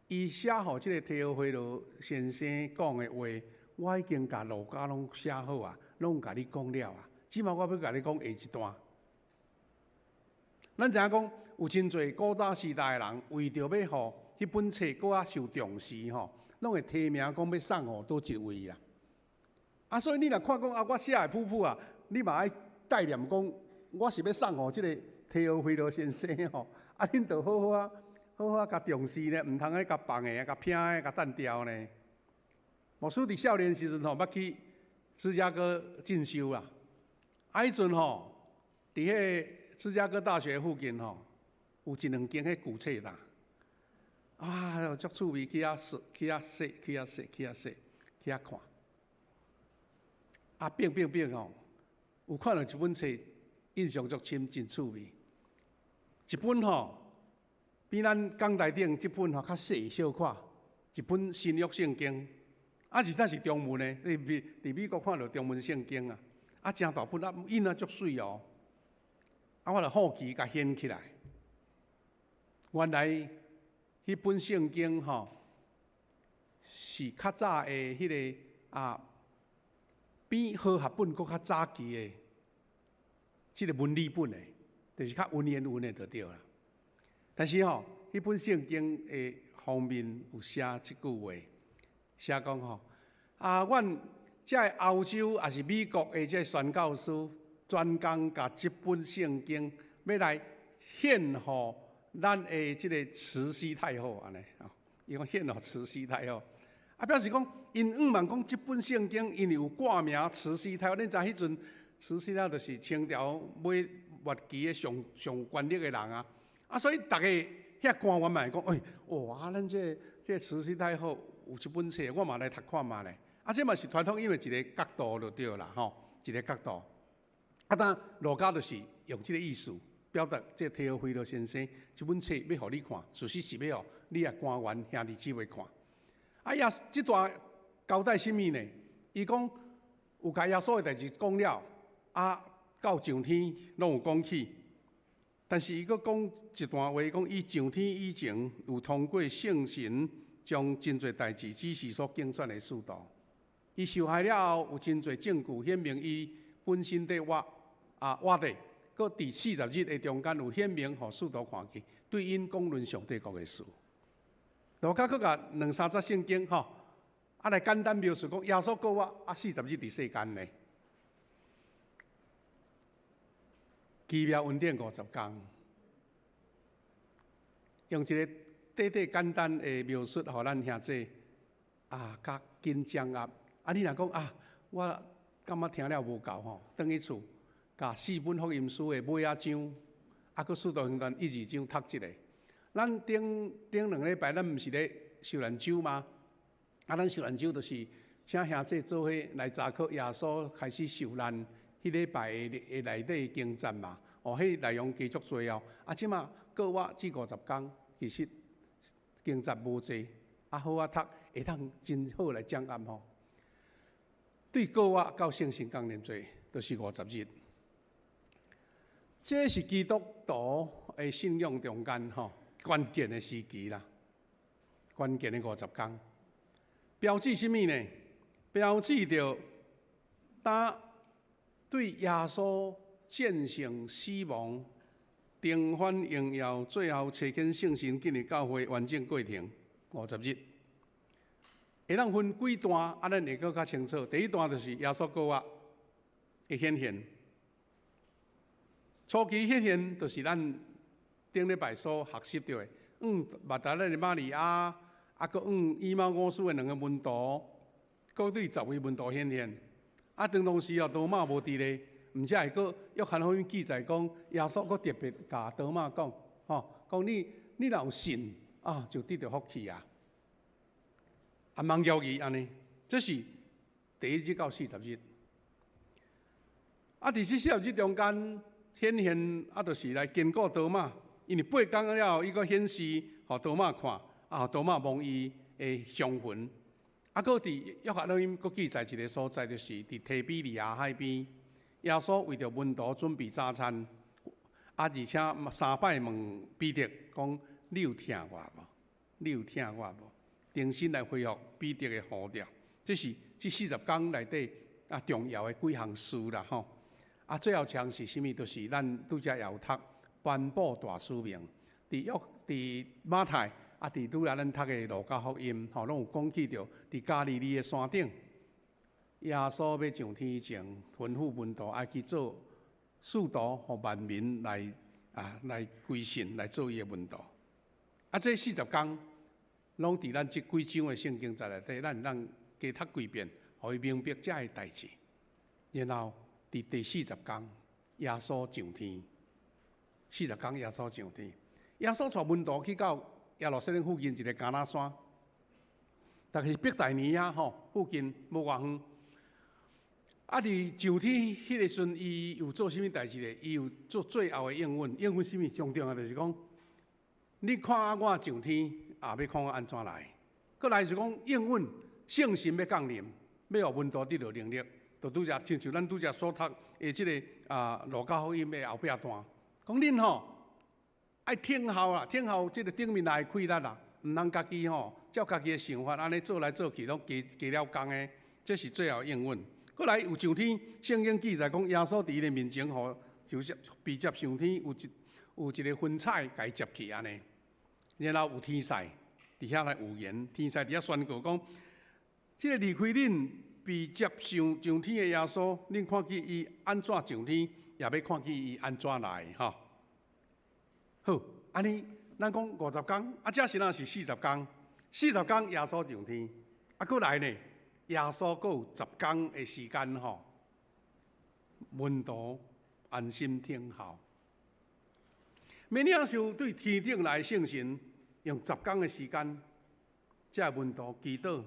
伊寫予這个提阿非羅先生講的話，我已經共路加攏寫好啊，攏共你講了啊。這馬我欲共你講下一段。咱知影講，有真濟古早時代的人，為著欲予彼本冊閣較受重視吼，攏會提名講欲送予佗一位啊。啊，所以你若看講啊，我寫的譜譜啊，你嘛愛帶念講，我是欲送予這个提阿非羅先生吼。啊，恁著好好啊，好好啊，共重視呢，毋通去共放的、共撇的、共擲掉呢。牧師佇少年時陣吼，捌去芝加哥進修啦。啊，彼陣吼，佇彼个芝加哥大學附近吼，有一兩間彼舊冊店，啊，足趣味，去遐踅，去遐踅，去遐踅，去遐踅，去遐看。啊，變變變吼，有看著一本冊，印象足深，真趣味。一本吼，比咱講台頂這本吼較細小可，一本新約聖經，啊，而且是中文的，佇美佇美國看著中文聖經啊，啊，誠大本啊，印啊足媠哦。啊！我就好奇，共掀起來。原來彼本聖經吼，是較早的彼个啊，比和合本閣較早期的這个文理本的，就是較文言文的就對啦。但是吼，彼本聖經的封面有寫這句話，寫講吼啊，阮這个歐洲抑是美國的這个宣教師，專工共這本聖經欲來獻予咱的這个慈禧太后按呢，吼，伊講獻予慈禧太后，啊，表示講𪜶向望講這本聖經，因為有掛名慈禧太后，恁知彼陣慈禧太后就是清朝尾末期的上上有權力的人啊，啊，所以逐个遐官員嘛會講，欸，哇，咱這个這个慈禧太后有這本冊，我嘛來讀看覓咧，啊，這嘛是傳統因為一个角度就對啦，吼，一个角度。啊，當路加就是用這个意思表達，這个提阿非羅先生這本冊欲予你看，事實是欲予你的官員兄弟姊妹看。啊，耶這段交代啥物呢？伊講有共耶穌的代誌講了，啊，到上天攏有講起。但是伊閣講一段話，講伊上天以前有通過聖神將真濟代誌指示所揀選的使徒。伊受害了後，有真濟證據顯明伊本身佇活。啊，活著，閣佇40日的中間有顯明，予使徒看見，對𪜶講論上帝國的事。路加閣共兩三節聖經吼，啊來簡單描述講耶穌復活啊，四十日佇世間呢，奇妙恩典50工，用一个短短簡單的描述，予咱兄弟啊較緊掌握。啊，你若講啊，我感覺聽了無夠吼，轉去厝。共四本福音書的尾仔章，啊，閣使徒行傳一二章讀一下。咱頂頂兩禮拜，咱毋是咧受難週嗎？啊，咱受難週就是請兄弟做伙來查考耶穌開始受難彼禮拜的的內底經節嘛。哦，彼內容加足濟哦。啊，這馬過活這50工，其實經節無濟，啊，好啊讀，會當真好來掌握吼。對過活到聖神降臨節，就是50日。這是基督徒的信仰中間吼，關鍵的時期啦，關鍵的50工，標誌啥物呢？標誌著當對耶穌戰勝死亡、重返榮耀，最後差遣聖神進入教會完整過程50日。會當分幾段，按呢會閣較清楚。第一段就是耶穌復活的顯現，初期顯現就是咱頂禮拜所學習著的，向瑪達肋的瑪利亞，啊，閣向以馬忤斯的兩個門徒，閣對10位門徒顯現。啊，當時哦，多馬無佇咧，毋才會閣約翰福音記載講，耶穌閣特別共多馬講，吼，講你若有信啊，就得著福氣啊。啊，茫猶豫按呢，這是第一日到四十日。啊，佇這四十日中間顯現，啊，就是來堅固多馬，因為8工了後，伊閣顯示予多馬看，啊，予多馬摸伊的傷痕。啊，閣佇約翰福音閣記載一個所在，就是佇提比利亞海邊，耶穌為著門徒準備早餐，啊，而且三擺問彼得講：你有疼我無？你有疼我無？重新來恢復彼得的呼召，這是這四十工內底啊重要的幾項事啦吼。啊，最後一項是啥物？就是咱拄才也有讀頒布大使命，佇約佇馬太。啊，佇拄仔咱讀的路加福音，吼，攏有講起著，佇加利利的山頂，耶穌欲上天前，吩咐門徒愛去做使徒，予萬民來啊來歸信，來做伊的門徒。啊，這四十工，攏佇咱這幾章的聖經節內底，咱會當加讀幾遍，予伊明白這个代誌。然後佇第四十工，耶穌上天。四十工耶穌上天，耶穌帶門徒去到耶路撒冷附近一個橄欖山，但是伯大尼遐吼附近無偌遠。啊，佇上天彼个時陣，伊有做啥物代誌咧？伊有做最後的應允，應允啥物？上重要就是講，你看我上天，也欲看我按怎來。閣來是講應允聖神欲降臨，欲予門徒得著能力。就拄才親像咱拄才所讀的這个啊，路加福音的後壁段，講恁吼愛聽候啦，聽候這个頂面來的氣力啦，毋通家己吼照家己的想法按呢做來做去，攏加加了工的，這是最後應允。閣來有上天，聖經記載講，耶穌佇伊的面前吼，就是被接上天，有一个雲彩共伊接去按呢，然後有天使佇遐來預言，天使佇遐宣告講，這个離開恁被接上天的耶穌，恁看見伊按怎上天，也欲看見伊按怎來吼。好，按呢，咱講50工，啊，這時若是四十工，四十工耶穌上天，啊，閣來呢？耶穌閣有十工的時間吼，門徒安心聽候。欲領受對天頂來聖神，用十工的時間，這門徒祈禱、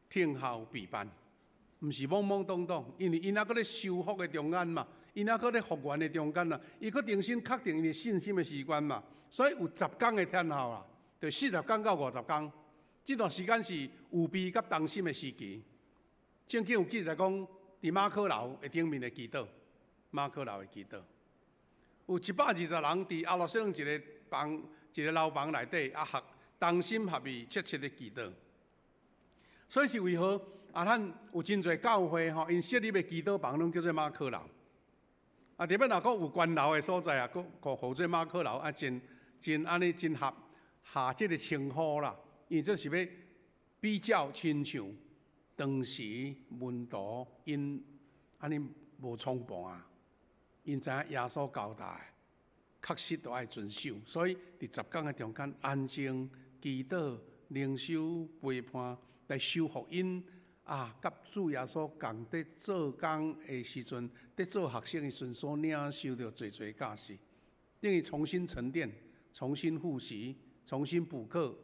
聽候備辦，毋是懵懵懂懂，因為𪜶猶閣咧修復的中間嘛，𪜶猶閣咧復原的中間啦，伊閣重新確定𪜶的信心的時間嘛，所以有十工的聽候啦，就四十工到50工。這段時間是預備佮忠心的時期。聖經有記載講，佇馬可樓的頂面的祈禱，馬可樓的祈禱，有120人佇耶路撒冷一个房一个樓房內底啊，合同心合意切切的祈禱。所以是為何啊？咱有真濟教會吼，𪜶設立的祈禱房攏叫做馬可樓。啊，特別若閣有懸樓的所在啊，閣閣號做馬可樓啊，真真按呢真合下這个稱呼啦。因為這是欲比較親像當時門徒𪜶按呢無創辦啊，𪜶知影耶穌交代，確實都愛遵守，所以佇十工的中間安靜祈禱、靈修、陪伴來修復𪜶啊，佮主耶穌仝佇做工的時陣，佇做學生的時陣所領受著濟濟教示，等於重新沉澱、重新複習、重新補課。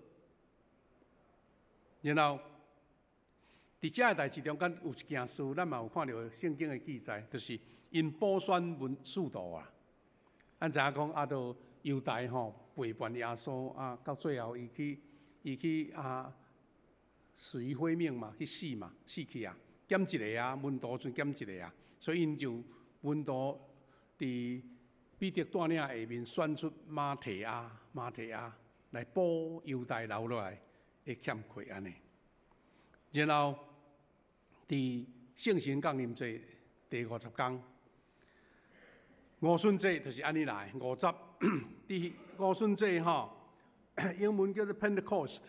然後，佇這个代誌中間有一件事，咱嘛有看著聖經的記載，就是𪜶補選門使徒啊。咱知影講啊，都猶大吼背叛耶穌啊，到最後伊去啊死於非命嘛，去死嘛，死去啊，減一个啊，門徒陣減一个啊，所以𪜶就門徒佇彼得帶領下面選出馬提亞，馬提亞。來補猶大留落來的欠缺按呢。然後佇聖神降臨節第五十工，五旬節就是按呢來。五十佇五旬節吼，英文叫做 Pentecost，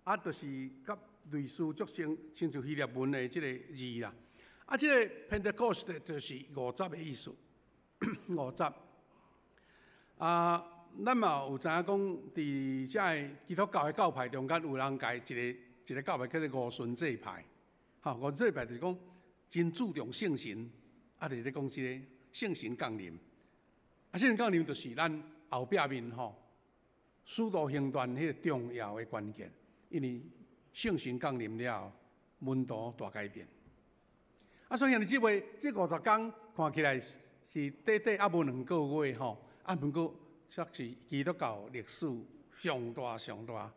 啊，就是佮類似足像親像希臘文的這個字啦。啊，這個 Pentecost 就是五十的意思，五十。啊，咱嘛有知影講，佇遮个基督教的教派中間，有人共一个一个教派叫做五旬節派。吼，五旬節派就是講真注重聖神，啊，就是咧講這个聖神降臨。啊，聖神降臨就是咱後壁面吼，使徒行傳彼個重要的關鍵，因為聖神降臨了後，門徒大改變。啊，所以兄弟姊妹，這五十工看起來是短短猶無2個月吼，啊，毋過卻是基督教歷史上大上大，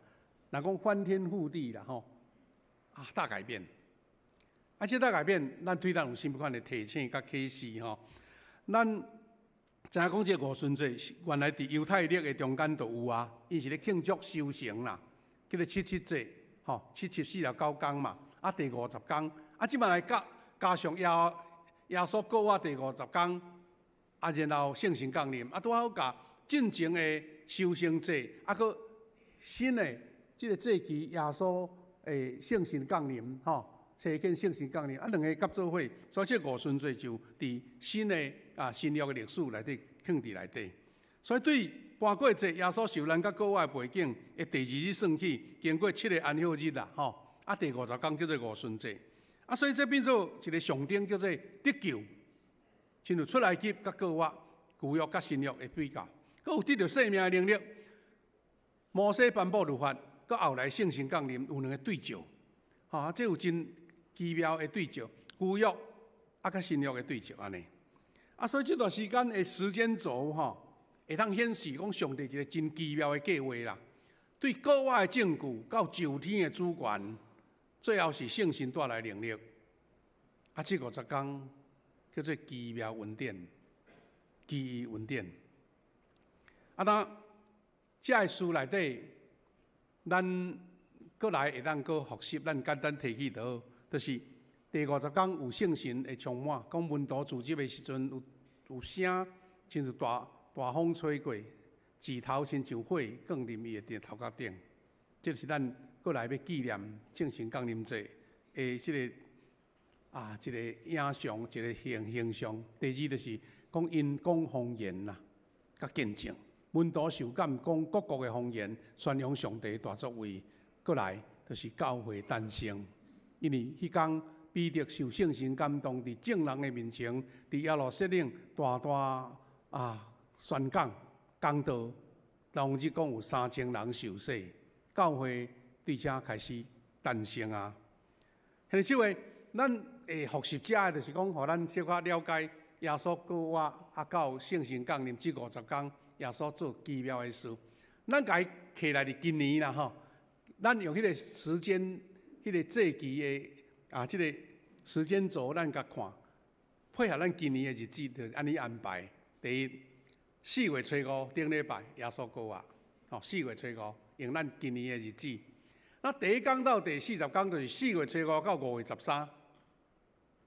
若講翻天覆地啦吼，啊，大改變。啊，這大改變，咱對咱有啥物款的提醒佮啟示吼？咱知影講這個五旬節，原來佇猶太曆的中間就有啊，𪜶是咧慶祝收成啦，叫做七七節，吼，七七四十九工嘛，啊，第五十工，啊，這擺來加加上耶耶穌復活第五十工，啊，然後聖神降臨，啊，拄好共進前的收成節，啊，閣新的這个節期耶穌的聖神降臨，吼，差遣聖神降臨，啊，兩个合做伙，所以這五旬節就佇新的啊新約的歷史內底囥佇內底。所以對搬過節耶穌受難佮復活的背景，的第二日算起，經過七个安息日啦，吼，啊，第五十工叫做五旬節。啊，所以這變做一个象徵，叫做得救，親像出埃及佮復活，舊約佮新約的比較，閣有得著生命的能力。摩西頒布律法，閣後來聖神降臨，有兩个對照，吼，這有真奇妙的對照，舊約啊佮新約的對照按呢。啊，所以這段時間的時間軸吼，會當顯示講上帝一个真奇妙的計劃啦。對古早的證據到上天的主權，最後是聖神帶來能力。啊，這五十工叫做奇妙恩典，奇異恩典。啊，那這个書內底，咱閣來會當閣複習，咱簡單提起就好，就是第五十工有聖神的充滿，講門徒聚集的時陣有有聲，親像大大風吹過，舌頭親像火降臨伊的頭殼頂。這是咱閣來欲紀念聖神降臨節的這个啊，一個影像，一個形形象。第二就是講𪜶講方言啦，佮見證門徒受感講各國的方言，宣揚上帝大作為。閣來就是教會誕生，因為彼工彼得受聖神感動，佇眾人的面前，佇耶路撒冷大大啊宣講講道，當日講有3000人受洗，教會對遮開始誕生啊。兄弟姊妹，咱會複習遮的，就是講，予咱小可了解耶穌復活啊，到聖神降臨這五十工，耶穌做奇妙的事。咱共伊揢來佇今年啦吼，咱用彼个時間、彼个節期的啊，這个時間軸，咱共看，配合咱今年的日子，就按呢安排。第一，4月初5頂禮拜，耶穌復活，吼，四月初五用咱今年的日子。那第一工到第四十工，就是四月初五到5月13。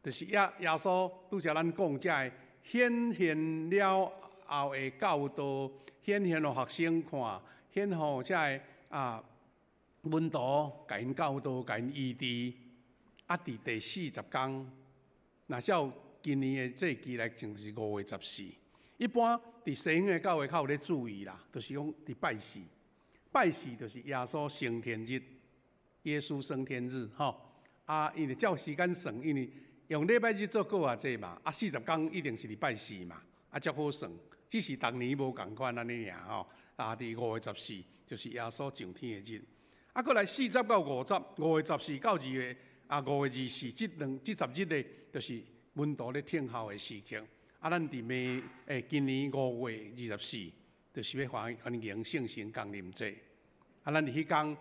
就是耶耶穌拄才咱講遮个顯現了後的教導，顯現予學生看，顯予遮个啊門徒共𪜶教導，共𪜶醫治。啊，佇第四十工，若照今年的節期來講，是5月14。一般佇西方的教會較有咧注意啦，就是講佇拜四，拜四就是耶穌升天日，耶穌升天日，吼。啊，因為照時間算，因為用禮拜日做復活節嘛，啊，四十工一定是禮拜四嘛，啊，才好算。只是逐年無仝款按呢爾吼。啊，佇五月十四就是耶穌上天的日。啊，閣來四十到五十，五月十四到二月啊，5月24，這兩這十日咧，就是門徒咧聽候的時刻。啊，咱佇明欸，今年5月24，就是欲歡歡迎聖神降臨節。啊，咱佇彼工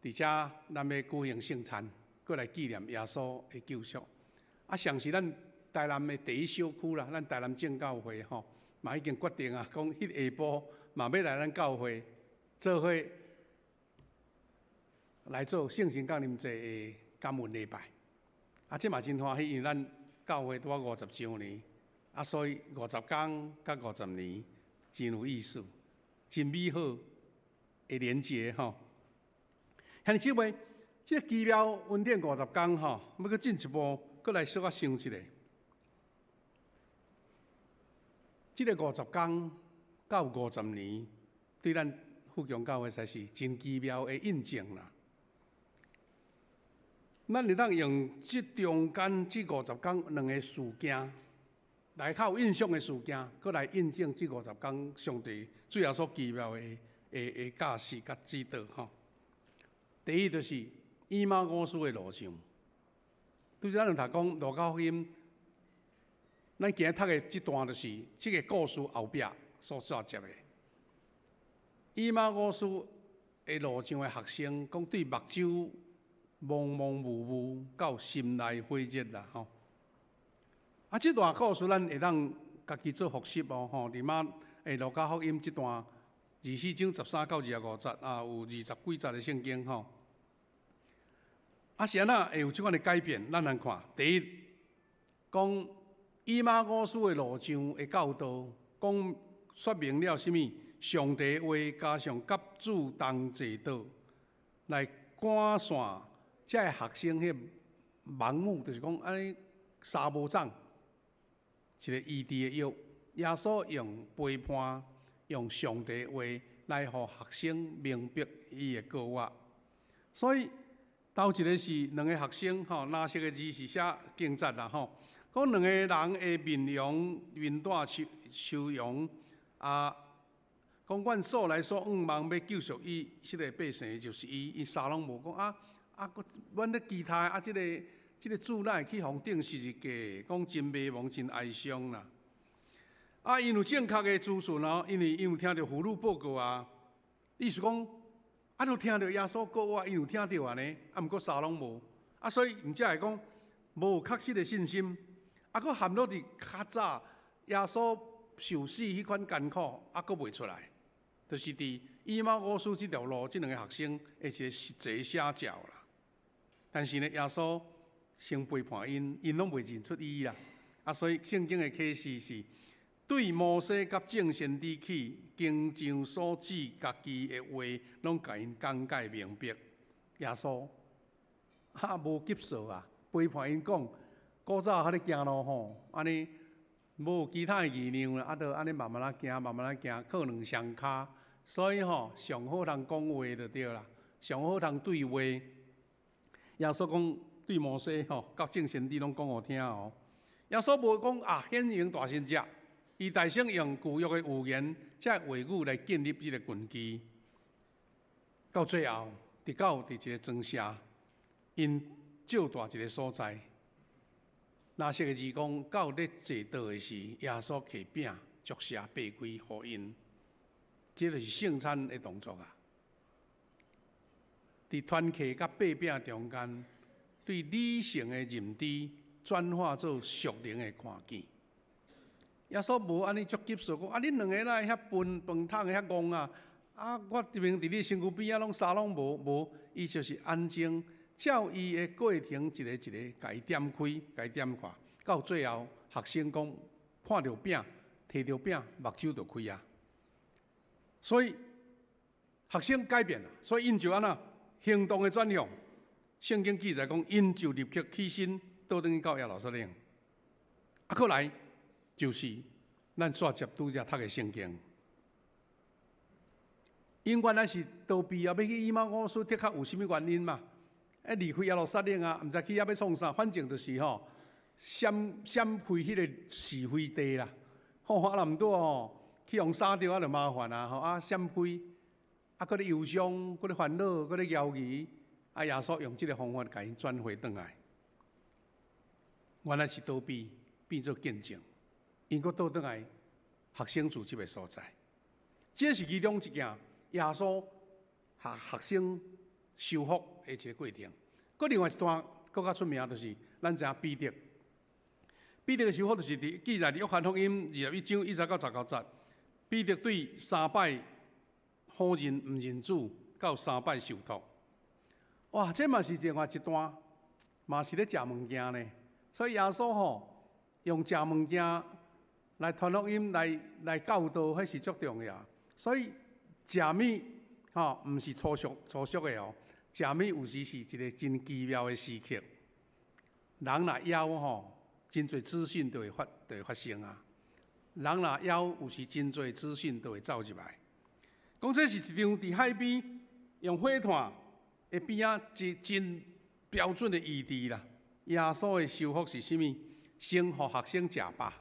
佇遮，咱欲舉行聖餐，閣來紀念耶穌的救贖。啊，上是咱台南的第一小區啦，咱台南正教會吼，嘛已經決定啊，講彼下晡嘛欲來咱教會做伙來做聖神降臨節的感恩禮拜。啊，這嘛真歡喜，因為咱教會拄仔50週年，啊，所以50工佮50年真有意思，真美好的連結吼。兄弟姊妹，這個奇妙恩典50工吼，欲閣進一步，閣來小可想一下。這個五十工到50年，對咱富強教會實是真奇妙的印證啦。咱會當用這中間這五十工兩个事件，來較有印象的事件，閣來印證這五十工上帝主耶穌奇妙的教示佮指導吼。第一就是以馬忤斯的路上，拄才咱有讀講路加福音，咱今日讀的這段就是這个故事後壁所煞接的。以馬忤斯的路上的學生講對目睭濛濛霧霧，到心內火熱啦吼。啊，這段故事咱會當家己做複習哦吼。佇馬路加福音這段24章13到25節啊，有20幾節的聖經吼。啊，是按怎會有這款的改變？咱來看，第一，講以馬忤斯的路上的教導，講說明了啥物？上帝話加上佮主同齊禱，來趕散這个學生彼盲目，就是講按呢三無長，一個醫治的藥。耶穌用陪伴，用上帝話來予學生明白伊的過往。所以頭一个是兩个學生吼，藍色的字是寫警察啦吼，講兩个人的面容面帶愁愁容啊，講阮素來所向望欲救贖以色列百姓的就是伊，𪜶啥攏無講啊啊，阮咧期待啊，這个主哪會去予釘十字架，講真迷惘，真哀傷啦。啊，𪜶有正確的資訊哦，因為𪜶有聽著婦女報告啊，意思講。啊，都聽著耶穌告我，𪜶有聽著啊呢，啊，毋過啥攏無，啊，所以毋才會講無確實的信心，啊，閣陷落佇較早耶穌受死彼款艱苦，啊，閣袂出來，就是佇以馬忤斯這條路，這兩个學生的一個實際寫照啦。但是呢，耶穌先背叛𪜶，𪜶攏袂認出伊啦。啊，所以聖經的啟示是，對摩西佮眾先知起，經上所指家己的話，攏共𪜶講解明白。耶穌哈無急躁啊，陪伴𪜶講，古早較咧行路吼，按呢無其他的儀樣啦，啊，就按呢慢慢仔行，慢慢仔行，靠兩雙跤，所以吼上好通講話就對啦，上好通對話。耶穌講對摩西吼，佮眾先知攏講予聽哦。耶穌無講啊顯揚大神蹟。伊大先用舊約的預言，這話語來建立這个根基。到最後，直到佇一个莊舍，𪜶借蹛一个所在。藍色的字講，到咧坐禱的時，耶穌提餅、祝謝、擘開予𪜶，這就是聖餐的動作啊！佇團契佮擘餅中間，對理性的認知轉化做屬靈的看見。耶穌無按呢足急躁講，啊，恁兩个哪會遐笨，飯桶遐戇啊！啊，我這邊佇你身軀邊仔攏啥攏無無，伊就是安靜，照伊的過程一个一个共伊點開，共伊點看，到最後學生講看著餅，提著餅，目睭就開啊。所以學生改變啦，所以𪜶就按怎行動的轉向。聖經記載講，𪜶就立刻起身，倒轉去到耶路撒冷。啊，閣來就是咱煞接拄才讀的聖經。𪜶原來是逃避啊，欲去以馬忤斯，的確有啥物原因嘛？啊，離開耶路撒冷啊，毋知去遐欲創啥，反正就是吼，閃閃開彼个是非地啦。吼，啊，若毋對吼，去予殺著啊，就麻煩啊，吼啊，閃開，啊，閣咧憂傷，閣咧煩惱，閣咧猶豫，啊，耶穌用這个方法共𪜶轉回轉來。原來是逃避，變做見證，𪜶閣倒轉來學生住這个所在。這是其中一件耶穌予學生修復的一个過程。閣另外一段閣較出名，就是咱知影彼得。彼得的修復就是佇記載佇約翰福音21章1節到19節。彼得對三擺否認毋認主，到三擺受託。哇，這嘛是另外一段，嘛是咧食物件呢。所以耶穌吼用食物件來傳福音，來教導，彼是足重要。所以食物吼，毋是粗俗粗俗的哦，食物有時是一個真奇妙的時刻。人若枵吼，真濟資訊就會發生啊。人若枵，有時真濟資訊就會走入來。講這是一場佇海邊用火炭的邊仔，一真標準的醫治啦。耶穌的修復是啥物？先予學生食飽，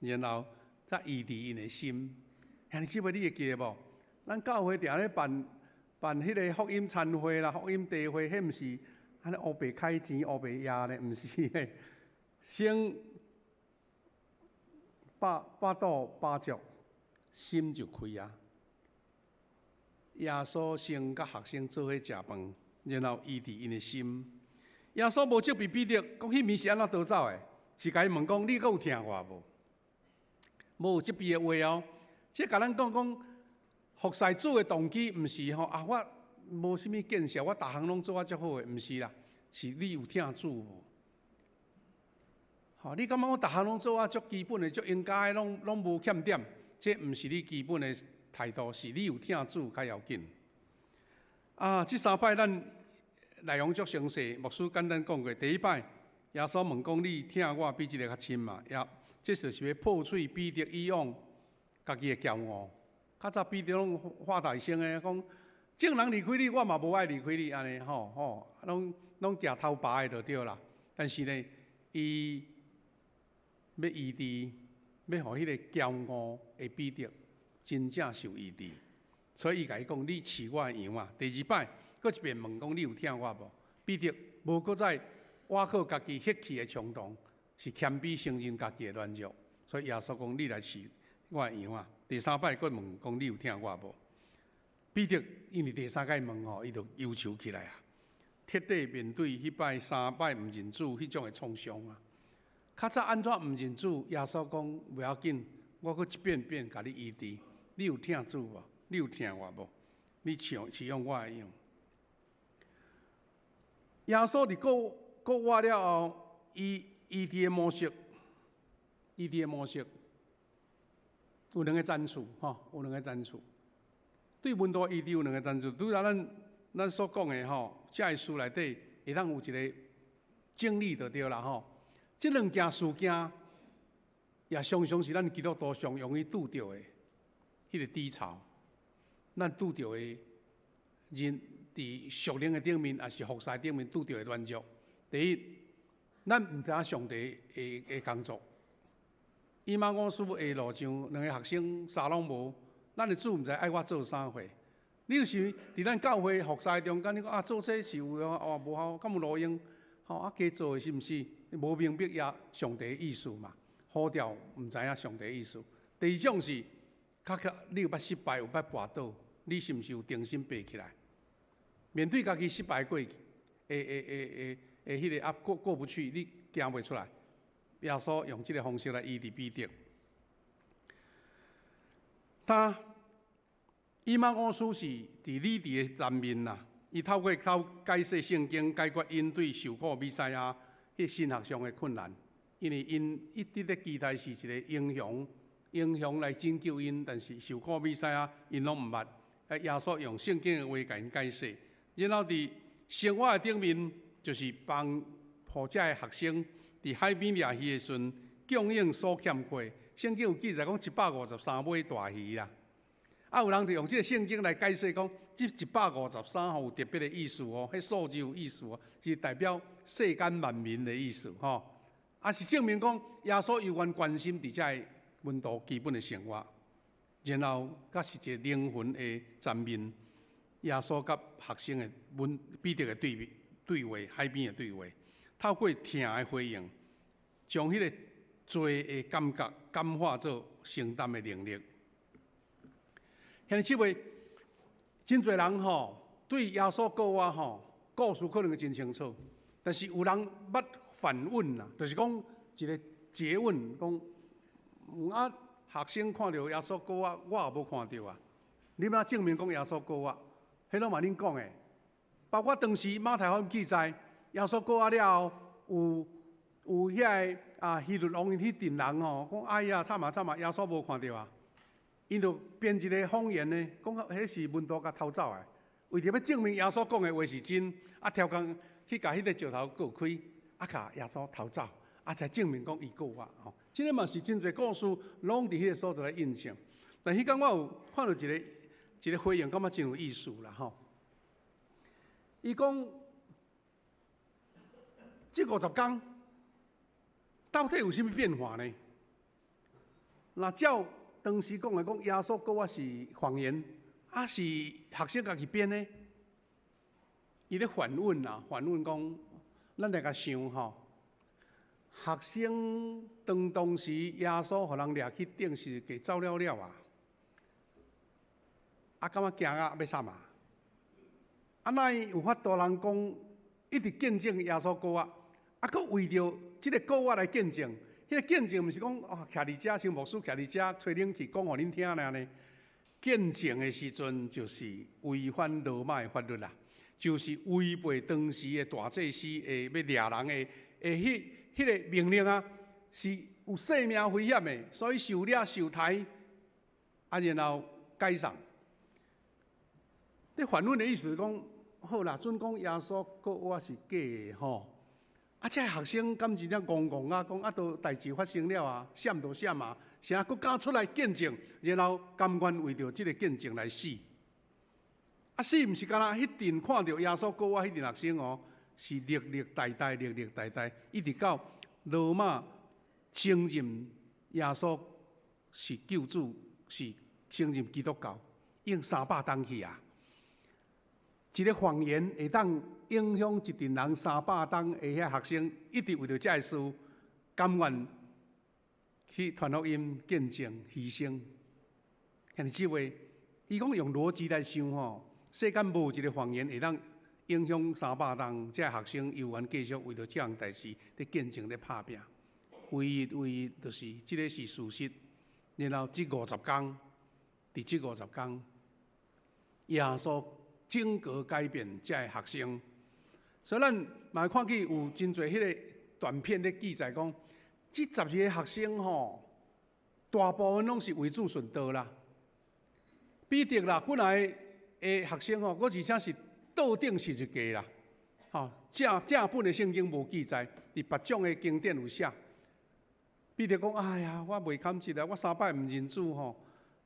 然後才醫治𪜶的心。兄弟姊妹，你會記得無？咱教會定咧辦辦彼个福音餐會啦、福音茶會，彼毋是按呢烏白開錢、烏白壓咧，毋是咧。先腹肚飽足，心就開啊。耶穌先佮學生做伙食飯，然後醫治𪜶的心。耶穌無責備彼得，講彼暝是按怎逃走的？是共伊問講：你閣有疼我無？無有責備的話哦。這共咱講講服侍主的動機，毋是吼啊！我無啥物見識，我逐項攏做啊足好的，毋是啦，是你有疼主無？吼，你感覺我逐項攏做啊足基本的、足應該的，攏無欠點，這毋是你基本的態度，是你有疼主較要緊。啊，這三擺咱內容足詳細，牧師簡單講過。第一擺，耶穌問講：你疼我比這个較深嗎？也，這就是欲破碎彼得以往家己的驕傲。較早彼得攏發大聲的講：眾人離開你，我嘛無愛離開你，按呢吼吼，攏攏行頭排的就對啦。但是呢，伊欲醫治，欲予彼个驕傲的彼得真正受醫治，所以伊共伊講：你飼我的羊仔。第二擺，閣一遍問講：你有疼我無？彼得無閣再倚靠家己血氣的衝動，是謙卑承認家己的軟弱。所以耶穌講：你來飼我的羊仔。第三擺閣問講：你有疼我無？彼得因為第三擺問吼，伊就憂愁起來啊，徹底面對彼擺三擺毋認主彼種的創傷啊。較早按怎毋認主？耶穌講袂要緊，我閣一遍遍共你醫治。你有疼主無？你有疼我無？你飼飼養我的羊。耶穌佇復復活了後，伊醫治的模式，醫治的模式有兩个層次，吼，有兩个層次。對門徒醫治有兩个層次，拄才咱咱所講的吼，這个書內底會當有一个整理就對啦吼。這兩件事件也常常是咱基督徒上容易拄著的彼个低潮。咱拄著的人佇屬靈的頂面，抑是服侍頂面拄著的軟弱。第一，咱毋知影上帝的的工作。以馬忤斯的路上，兩个學生衫攏無，咱的主毋知愛我做啥貨。你有時佇咱教會服侍中間，你講啊做這是有用哦，無效，敢有路用？吼啊，加做的是毋是？無明白也上帝的意思嘛？呼召毋知影上帝的意思。第二種是，較較你有捌失敗，有捌跋倒，你是毋是有重新爬起來？面對家己失敗過去，會會會會會彼个啊過過不去，你行袂出來。耶穌用這个方式來醫治彼得。他以馬忤斯是佇禮治的層面啦，伊透過透解釋聖經，解決𪜶對受苦彌賽亞彼神學上的困難。因為𪜶一直咧期待是一个英雄，英雄來拯救𪜶，但是受苦彌賽亞𪜶攏毋捌。啊，耶穌用聖經的話共𪜶解釋，然後佇生活的頂面，就是幫予這个學生佇海邊掠魚的時陣，供應所欠缺。聖經有記載講153尾大魚啦。啊，有人就用這个聖經來解釋講，這一百五十三號有特別的意思哦，彼數字有意思哦，是代表世間萬民的意思吼。啊，是證明講耶穌猶原關心佇這个門徒基本的生活，然後閣是一个靈魂的層面。耶穌佮學生的問彼得的對對話，海邊的對話，透過疼的回應，將彼个罪的感覺感化做承擔的能力。兄弟姊妹，真濟人吼對耶穌復活吼故事可能會真清楚，但是有人捌反問啦，就是講一个詰問，講啊學生看著耶穌復活，我也無看著啊，你欲按怎證明講耶穌復活？彼攏嘛恁講的，包括當時馬太福音記載，耶穌過啊了後，有遐个啊希律王𪜶彼陣人吼，講哎呀慘啊慘啊，耶穌無看著啊，𪜶就編一个謊言呢，講彼是門徒共偷走的，為著欲證明耶穌講的話是真，啊，刁工去共彼个石頭割開，啊，共耶穌偷走，啊，才證明講伊復活吼。這个嘛是真濟故事，攏佇彼个所在來印證。但彼工我有看著一个一個回應，感覺真有意思啦吼。伊講，這50工到底有啥物變化呢？若照當時講來講，耶穌復活是謊言，抑是學生家己編的？伊咧反問啊，反問講，咱來共想吼，學生當當時耶穌予人掠去釘十字架走了了啊，啊，感覺驚啊欲啥嘛？啊，哪會有法度人講一直見證耶穌復活，啊，閣為著這个復活來見證，彼个見證毋是講哦，徛佇遮像牧師徛佇遮吹冷氣講予恁聽爾呢？見證的時陣就是違反羅馬的法律啦，就是違背當時的大祭司的欲掠人的的彼彼个命令啊，是有性命危險的，所以受掠受刣，啊，然後解送。你反問的意思是講，好啦，準講耶穌復活是假的吼，啊，這學生敢真正戇戇啊，講啊，都代誌發生了啊，閃就閃啊，啥閣敢出來見證，然後甘願為著這个見證來死。啊，死毋是干焦彼陣看著耶穌復活彼陣學生哦，是歷歷代代、歷歷代代，一直到羅馬承認耶穌是救主，是承認基督教，已經300冬去啊。一个謊言會當影響一陣人300冬的遐學生，一直為著這个事，甘願去傳福音、見證、犧牲。兄弟姊妹，伊講用邏輯來想吼，世間無一个謊言會當影響300冬，這學生猶原繼續為著這項代誌咧見證咧拍拚。唯一唯一就是這个是事實。然後這五十工，佇這五十工，耶穌整個改變這个學生。所以咱嘛會看見有真濟彼个短片咧記載講，這12个學生吼，大部分攏是為主殉道啦。彼得啦，本來的學生吼，閣而且是倒釘十字架啦。吼，正正本的聖經無記載，佇別種的經典有寫。彼得講：哎呀，我袂堪得啊，我三擺毋認主吼，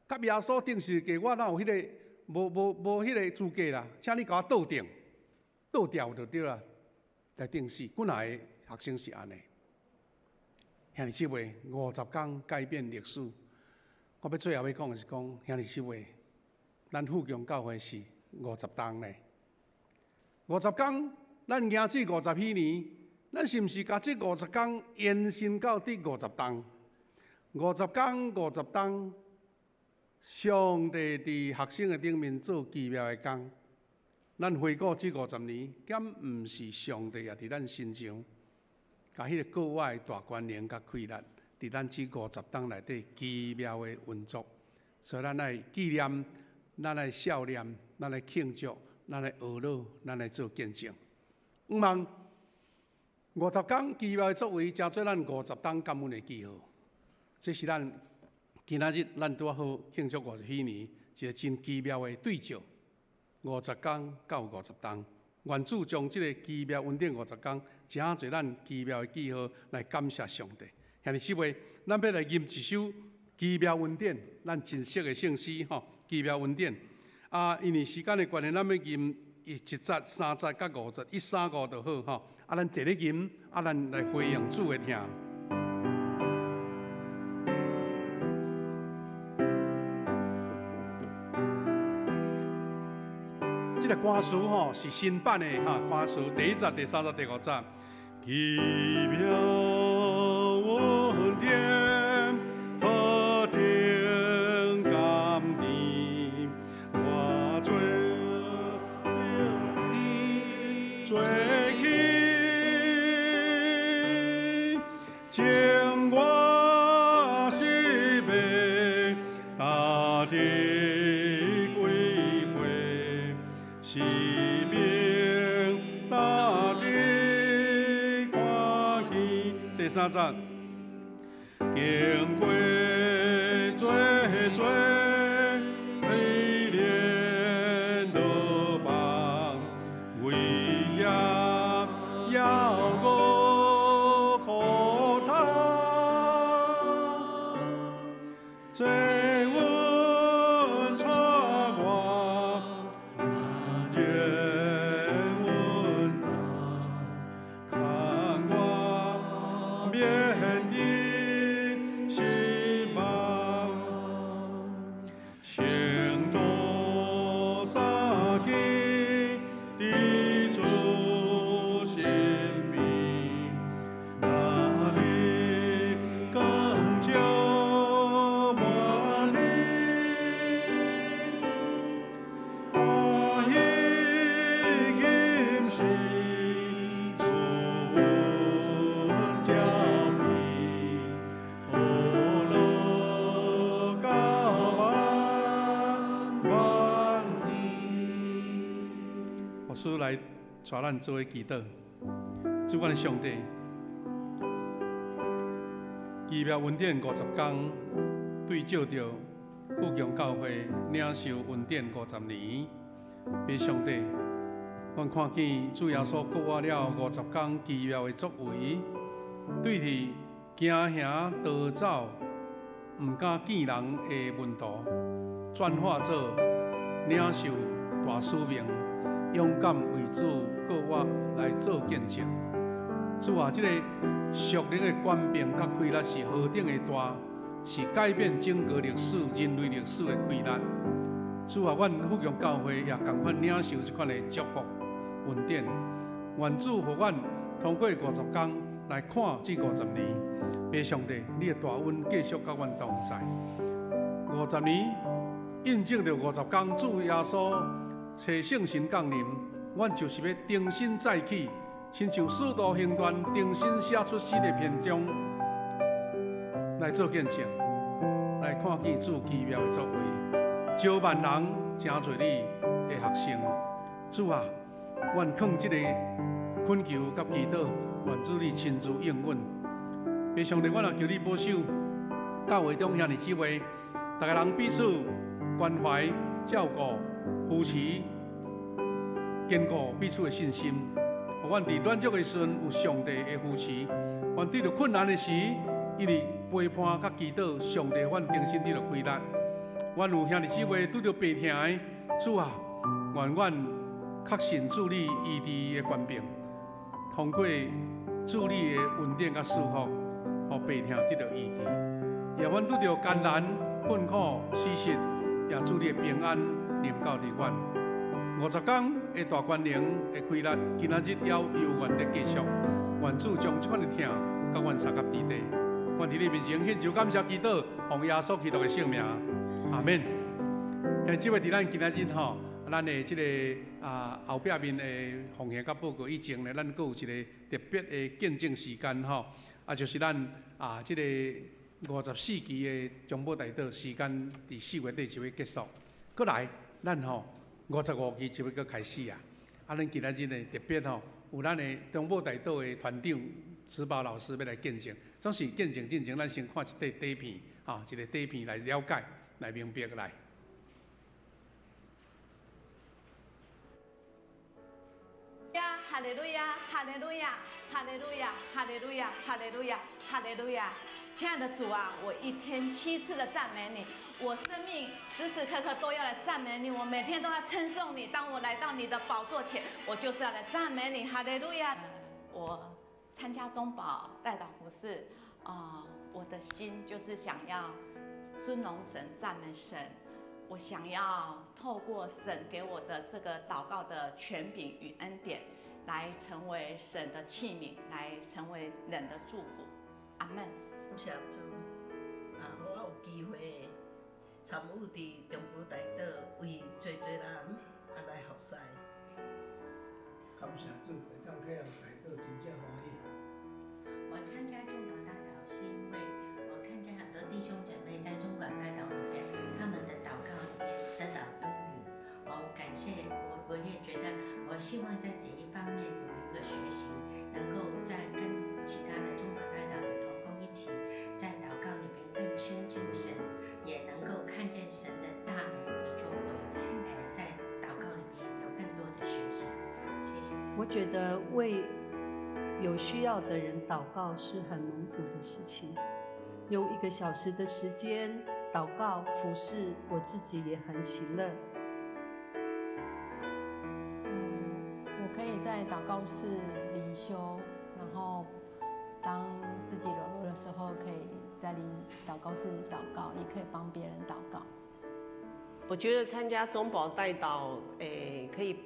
佮耶穌釘十字架，我哪有彼个無無無彼个資格啦？請你共我倒釘，倒掉就對啦，來釘死。本來的學生是按呢。兄弟姊妹，50工改變歷史。我欲最後欲講的是講，兄弟姊妹，咱富強教會是五十冬咧。五十工，咱行這五十禧年，咱是毋是共這五十工延伸到第五十冬？五十工，五十冬，上帝佇學生的頂面做奇妙的工。咱回顧這五十年，敢毋是上帝也佇咱身上，共彼个國外的大權能佮氣力，佇咱這五十冬內底奇妙的運作。所以咱愛紀念，咱愛孝念，咱愛慶祝，咱愛學樂，咱愛做見證。毋望五十工奇妙的作為，成做咱五十冬感恩的記號。這是咱今仔日咱拄好慶祝五十禧年，一個真奇妙的對照。五十工到五十冬，願主將這个奇妙恩典五十工，成做咱奇妙的記號來感謝上帝。兄弟姊妹，咱欲來吟一首奇妙恩典，咱真熟的聖詩吼，奇妙恩典。啊，因為時間的關係，咱欲吟一節、三節佮五節，一三五就好吼。啊，咱坐咧吟，啊，咱來回應主的疼。這个歌詞吼是新版的哈，歌詞第一節、第三節、第五節。奇妙恩典，何等甘甜，我做做起，将我生命搭伫归回，是命三節。經過濟濟試煉魯放，為業猶閣苦痛，這恩帶我，願恩看我免得失望，先倒三更佇主身邊，那日光照滿天，歡喜今時主恩調皮，福樂到萬萬年。牧師來帶咱做伙祈禱，主阮的上帝，奇妙恩典50工，對照著富強教會領受恩典50年，父上帝，阮看見主耶穌復活了50工奇妙的作為，對佇驚嚇逃走、毋敢見人的門徒，轉化做領受大使命，勇敢為主復活來做見證。主啊，這个屬靈的權柄佮氣力是何等的大，是改變整個歷史、人類歷史的氣力。主啊，阮富強教會也仝款領受這款的祝福恩典。願主予阮通過50工來看這50年，父上帝，你的大恩繼續佮阮同在。50年印證著50工主耶穌差聖神降臨，阮就是欲重新再起，親像使徒行傳重新寫出新的篇章來做見證，來看見主奇妙的作為，招萬人成做你的學生。主啊，阮囥這个懇求佮祈禱，願主你親自應允。父上帝，阮也求你保守教會中兄弟姊妹，逐个人彼此關懷、照顧、扶持、堅固彼此的信心。予阮佇軟弱的時陣有上帝的扶持，阮拄著困難的時，因為陪伴佮祈禱，上帝予阮重新得著氣力。阮有兄弟姊妹拄著病痛的，主啊，願阮確信主你醫治的權柄，通過主你的恩典佮祝福，予病痛得著醫治。也阮拄著艱難、困苦、死實，也主你的平安臨到佇阮。50工的大權能的氣力，今仔日猶猶原佇繼續。願主將這款的疼佮阮相佮佇底。阮佇你面前獻上感謝祈禱，奉耶穌基督的聖名，阿們。兄姊妹，佇咱今仔日吼，咱的這个後壁面的奉獻佮報告以前呢，咱閣有一个特別的見證時間吼，就是咱這个54期的中保代禱時間，佇4月底就欲結束。閣來，咱吼55期就欲閣開始啊！咱今仔日呢特別吼，有咱的中保代禱的團長慈寶老師欲來見證。總是見證進前，咱先看一塊短片，一个短片來了解、來明白來。呀，哈利路亞，哈利路亞，哈利路亞，哈利路亞，哈利路亞，哈利路亞。親愛的主啊，我一天七次的讚美你，我生命時時刻刻都要來讚美你，我每天都要稱頌你。當我來到你的寶座前，我就是要來讚美你，哈利路亞。我參加中保代禱服事，我的心就是想要尊榮神、讚美神。我想要透過神給我的這個禱告的權柄與恩典，來成為神的器皿，來成為人的祝福。阿們。感謝主，予我有機會參與佇中保代禱，為濟濟人來服侍。感謝主，會當起來代禱，真正歡喜。我參加中保代禱是因為我看見很多弟兄姐妹在中保代禱裡面，他們的禱告裡面得到應允。我感謝我，我也覺得我希望在這一方面有一個學習，能夠在跟其他的中保代禱的我覺得為有需要的人禱告是很蒙福的事情。用一個小時的時間禱告服侍，我自己也很喜樂。我可以在禱告室靈修，然後當自己軟弱的時候，可以在靈禱告室禱告，也可以幫別人禱告。我覺得參加中保代禱，可以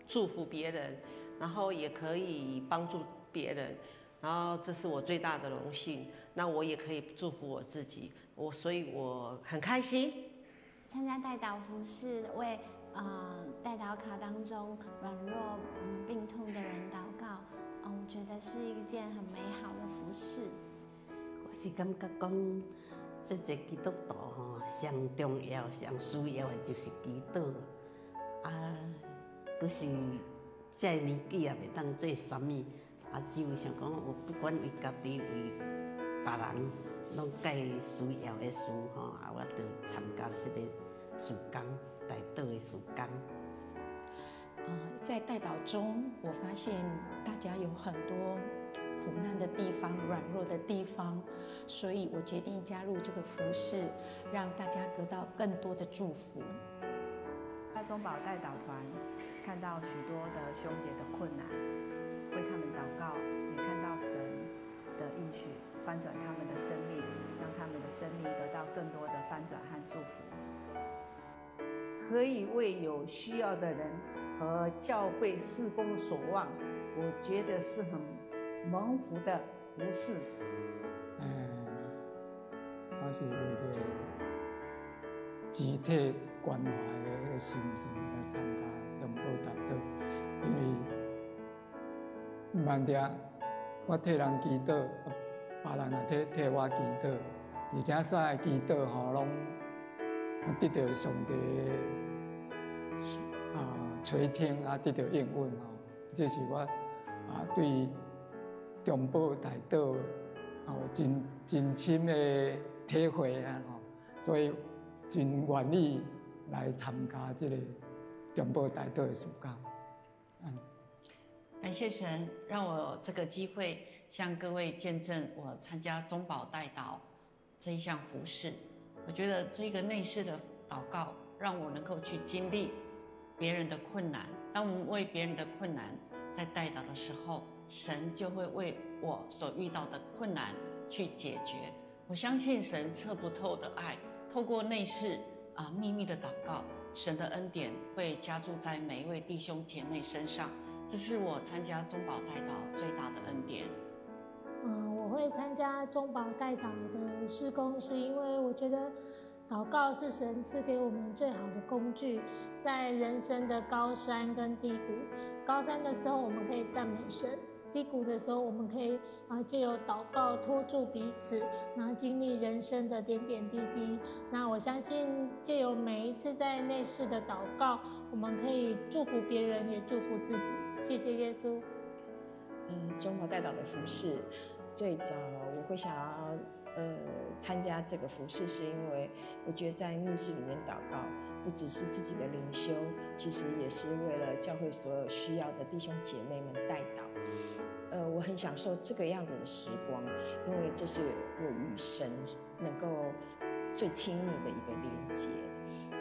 祝福別人，然後也可以幫助別人，然後這是我最大的榮幸。那我也可以祝福我自己，所以我很開心。參加代禱服事，為代禱卡當中軟弱、病痛的人禱告，我覺得是一件很美好的服事。我是感覺講，這個基督徒吼，上重要、上需要的就是祈禱。啊，閣是這个年紀也袂當做啥物，啊，只有想講，我不管為家己為別人，攏蓋需要的事吼，啊，我就參加這個事工，代禱的事工。在代禱中，我發現大家有很多苦難的地方、軟弱的地方，所以我決定加入這個服事，讓大家得到更多的祝福。在中保代禱團看到許多的兄姐的困難，為他們禱告，也看到神的應許，翻轉他們的生命，讓他們的生命得到更多的翻轉和祝福。可以為有需要的人和教會事工所望，我覺得是很蒙福的服事。我是為著集體關懷的心情來參加中保代禱，因為萬定我替人祈禱，別人也替我祈禱，而且三个祈禱吼，攏得到上帝啊垂聽啊，得到應允吼，這是我啊對中保代禱哦真深的體會啊吼，所以真願意來參加這個中保代禱的事工。感謝神讓我這個機會向各位見證我參加中保代禱這一項服事。我覺得這個內室的禱告，讓我能夠去經歷別人的困難。當我們為別人的困難在代禱的時候，神就會為我所遇到的困難去解決。我相信神測不透的愛，透過內室啊秘密的禱告，神的恩典會加注在每一位弟兄姐妹身上。這是我參加中保代禱最大的恩典。我會參加中保代禱的事工，是因為我覺得禱告是神賜給我們最好的工具，在人生的高山跟低谷，高山的時候我們可以讚美神，低谷的時候我們可以藉由禱告托住彼此，然後經歷人生的點點滴滴。那我相信藉由每一次在內室的禱告，我們可以祝福別人，也祝福自己。謝謝耶穌。中保代禱的服事，最早我會想要參加這個服事，是因為我覺得在密室裡面禱告，不只是自己的靈修，其實也是為了教會所有需要的弟兄姐妹們代禱。我很享受這個樣子的時光，因為這是我與神能夠最親密的一個連接。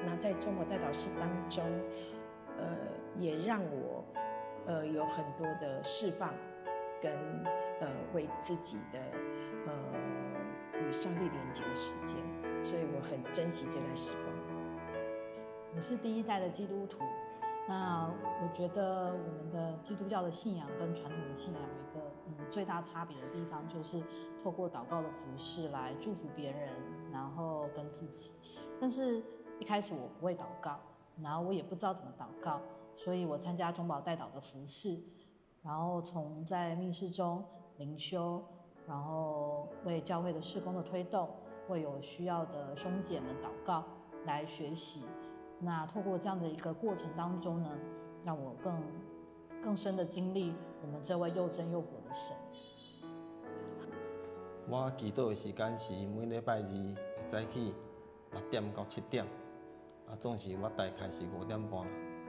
那在中保代禱室當中，也讓我有很多的釋放，跟為自己的與上帝連接的時間，所以我很珍惜這段時光。我是第一代的基督徒，那我覺得我們的基督教的信仰跟傳統的信仰有一個最大差別的地方，就是透過禱告的服事來祝福別人，然後跟自己。但是一開始我不會禱告，然後我也不知道怎麼禱告，所以我參加中保代禱的服事，然後從在密室中靈修，然後為教會的事工的推動，為有需要的兄姐們禱告來學習。那透過這樣的一個過程當中呢，讓我更深的經歷我們這位又真又活的神。我祈禱的時間是每禮拜二早起6點到7點，啊，總是我大概是5點半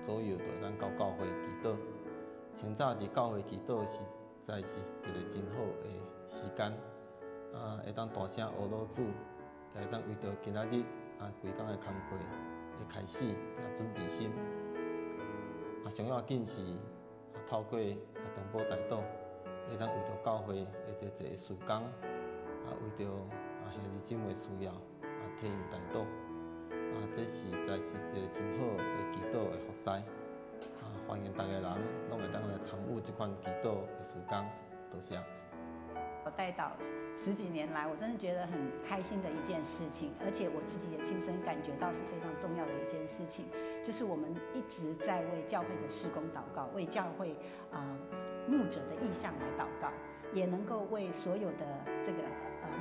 左右就會當到教會祈禱。清早佇教會祈禱實在是一个真好的時間，會當大聲呼嚕主，會當為著今仔日規工的工課的開始，準備心。上要緊是透過中保代禱，會當為著教會的這濟事工，為著兄弟姊妹需要，替𪜶代禱。這實在是一个真好的祈禱的服事。歡迎逐个人攏會當來參與這款祈禱的事工，多謝。我代禱十幾年來，我真的覺得很開心的一件事情，而且我自己也親身感覺到是非常重要的一件事情，就是我們一直在為教會的事工禱告，為教會牧者的異象來禱告，也能夠為所有的這個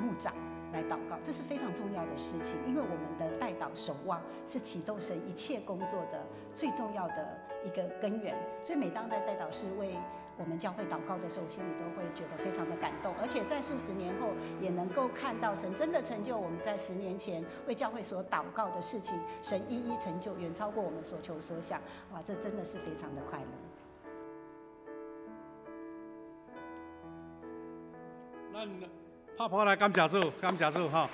牧長來禱告，這是非常重要的事情，因為我們的代禱守望是啟動神一切工作的最重要的一個根源，所以每當在代禱室為我們教會禱告的時候，心裡都會覺得非常的感動，而且在數十年後也能夠看到神真的成就我們在10年前為教會所禱告的事情，神一一成就，遠超過我們所求所想，哇，這真的是非常的快樂。咱拍噗來感謝主，感謝主吼。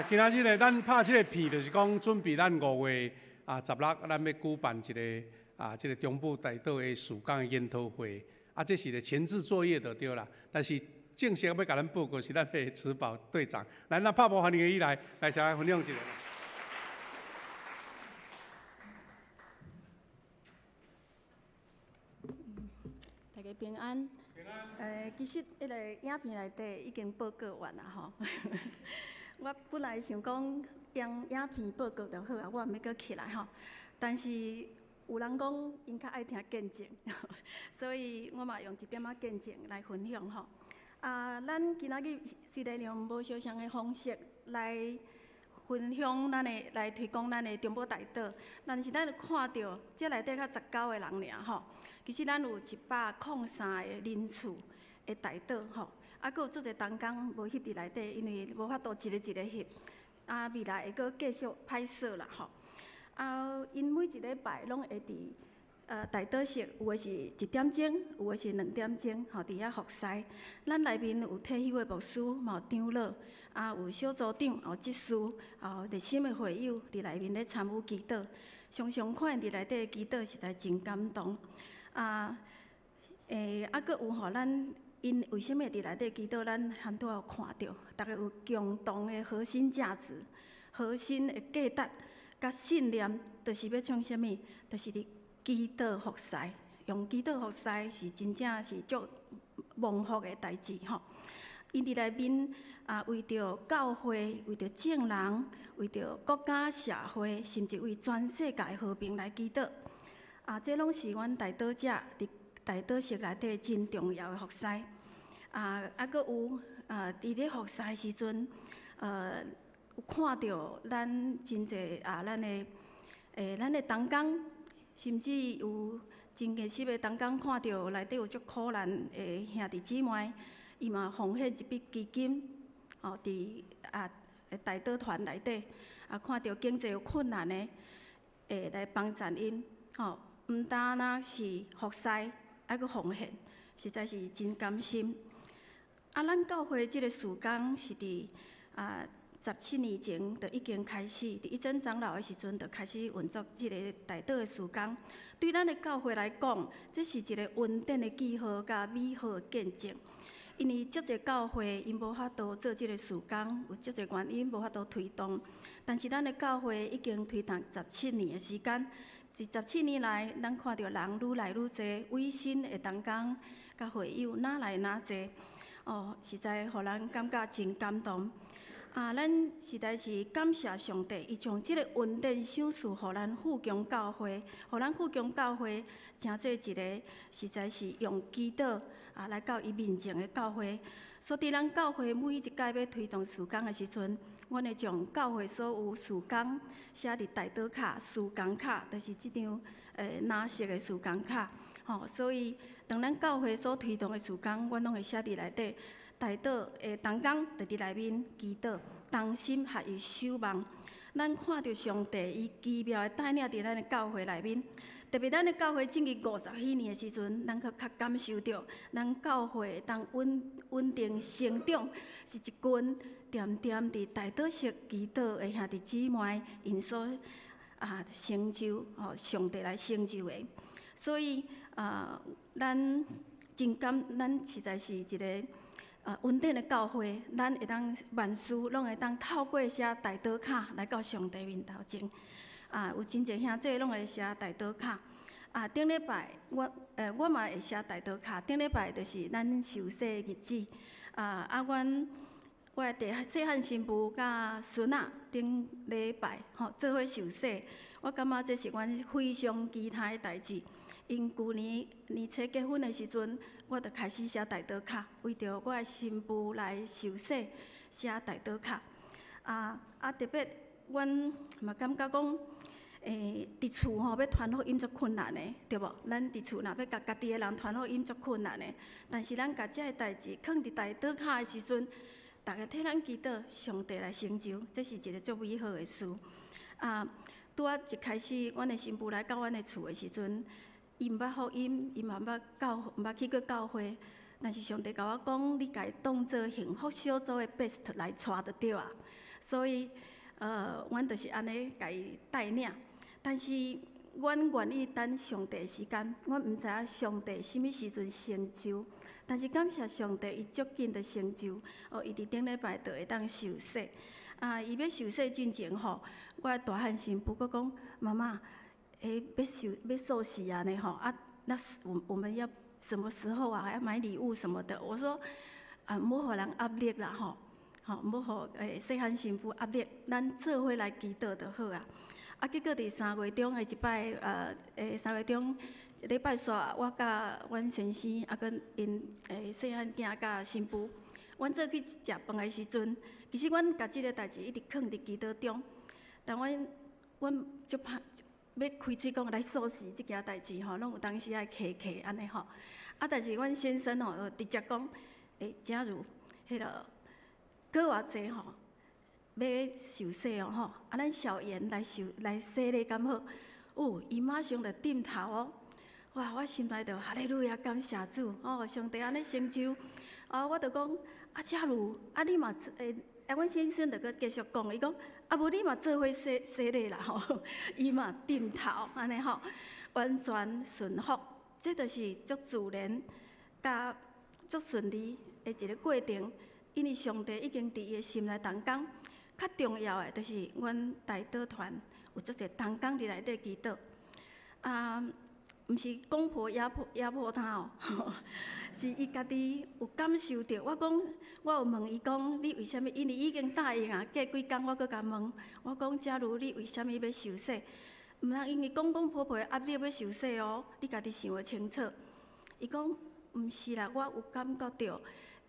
今仔日呢，咱拍這個片，就是講準備咱5月16，咱欲舉辦一个這个中部代禱的事工的研討會。這是个前置作業就對啦。但是正式欲共咱報告是咱的慈寶隊長。來，咱拍噗歡迎伊來，來，來分享一下。大家平安。其實彼个影片內底已經報告完啦吼。我本來想講用影片報告就好啊，我毋欲閣起來吼。但是有人講𪜶較愛聽見證，所以我嘛用一點仔見證來分享吼。咱今仔日雖然用無相仝的方式來分享咱的，來推廣咱的中保代禱，但是咱有看著這內底才19個人爾吼。其實咱有103個人次的代禱吼，閣有足濟同工無翕佇內底，因為無法度一个一個翕。未來會閣繼續拍攝啦吼。𪜶每一禮拜攏會佇代禱室，有的是1點鐘，有的是2點鐘，吼，佇遐服侍。咱內面有退休的牧師，嘛有長老，有小組長，有執事，有熱心的會友佇內面咧參與祈禱。常常看𪜶佇內底祈禱，實在真感動。閣有吼，咱𪜶為啥物佇內底祈禱？咱含拄仔有看著，逐个有共同的核心價值、核心的價值、佮信念，就是欲創啥物？就是佇祈禱服侍，用祈禱服侍是真正是足蒙福的代誌吼。𪜶佇內面為著教會、為著眾人、為著國家社會，甚至為全世界和平來祈禱。這攏是阮代禱者佇代禱室內底真重要的服侍。閣有佇咧服侍時陣，有看著咱真濟咱的同工，甚至有真熱心的同工看著內底有足苦難的兄弟姊妹，伊嘛奉獻一筆基金，佇代禱團內底，看著經濟有困難的，會來幫贊𪜶，吼，毋單若是服侍，還閣奉獻，實在是真甘心。咱教會這个事工是佇17年前就已經開始，佇一真長老的時陣就開始運作這个代禱的事工。對咱的教會來講，這是一个恩典的記號佮美好的見證。因為足濟教會𪜶無法度做這个事工，有足濟原因無法度推動。但是咱的教會已經推動17年的時間，這17年來，咱看著人愈來愈濟，委身的同工佮會友愈來愈濟，實在予人感覺真感動。咱實在是感謝上帝，伊將這个恩典賞賜予咱富強教會，予咱富強教會成做一个實在是用祈禱來到伊面前的教會。所以，咱教會每一屆欲推動事工的時陣，阮會將教會所有事工寫佇代禱卡、事工卡，就是這張藍色的事工卡。所以當咱教會所推動的事工，阮攏會寫佇內底。代禱的同工就佇內面祈禱，同心合意守望。咱看著上帝伊奇妙的帶領佇咱的教會內面，特别咱的教会进入50几年的时阵，咱阁较感受著，咱教会当稳稳定成长，是一群恬恬伫代祷室祈祷的兄弟姊妹，𪜶所成就吼，上帝来成就的。所以啊，咱真感，咱实在是一个恩典的教会，咱会当万事拢会当透过写代祷卡来到上帝面头前。有真济兄弟拢会写代祷卡。顶礼拜我嘛会写代祷卡。顶礼拜就是咱受洗的日子。阮我的弟细汉新妇佮孙仔顶礼拜吼做伙受洗，我感觉这是阮非常期待的代志。𪜶旧年年初结婚的时阵，我就开始写代祷卡，为著我的新妇来受洗写代祷卡。特别阮嘛感觉讲，伫厝吼欲传福音足困难的，对无？咱伫厝若欲共家己的人传福音足困难的，但是咱共这个代志囥伫代祷卡的时阵，逐家替咱祈祷，上帝来成就，这是一个足美好的事。拄仔一开始，阮的新妇来到阮的厝的时阵，伊毋捌福音，伊嘛毋捌教，毋捌去过教会。但是上帝共我讲，你共伊当做幸福小组的 best 来带就对啊。所以，阮就是按呢共伊带领。但是，阮愿意等上帝的时间，阮毋知影上帝啥物时阵成就。但是感谢上帝，伊足紧就成就。哦，伊伫顶礼拜就会当受洗。伊欲受洗进前吼，我的大汉新妇阁讲：妈妈，欲受欲受洗啊呢吼啊，那我们要什么时候啊？要买礼物什么的。我说啊，莫予人压力啦吼，吼，莫予细汉新妇压力，咱做伙来祈祷就好啊。结果伫3月中的一摆，3月中礼拜四，我佮阮先生啊，佮𪜶细汉囝佮新妇，阮做去食饭的时阵，其实阮共这个代志一直囥伫祈祷中，但阮足怕欲开喙讲来受洗这件代志吼，拢有当时爱客气按呢吼。但是阮先生吼，就直接讲，假如彼个阁偌济吼，欲受洗哦吼，咱小妍来受来洗礼敢好？哦，伊马上就点头哦。哇，我心内就哈利路亚，感谢主哦，上帝按呢成就。我就讲，假如你嘛阮先生就阁继续讲，伊讲，无你嘛做伙洗洗礼啦吼，伊嘛点头按呢吼，完全顺服，这就是足自然佮足顺利的一个过程，因为上帝已经伫伊的心内动工。较重要的就是阮代祷团有足济同工伫内底祈祷。毋是公婆压迫压迫他哦，是伊家己有感受著。我讲，我有问伊讲，你为啥物？因为已经答应啊，过几工我阁共问，我讲，假如你为啥物欲受洗？毋通因为公公婆婆的压力欲受洗哦，你家己想会清楚。伊讲，毋是啦，我有感觉著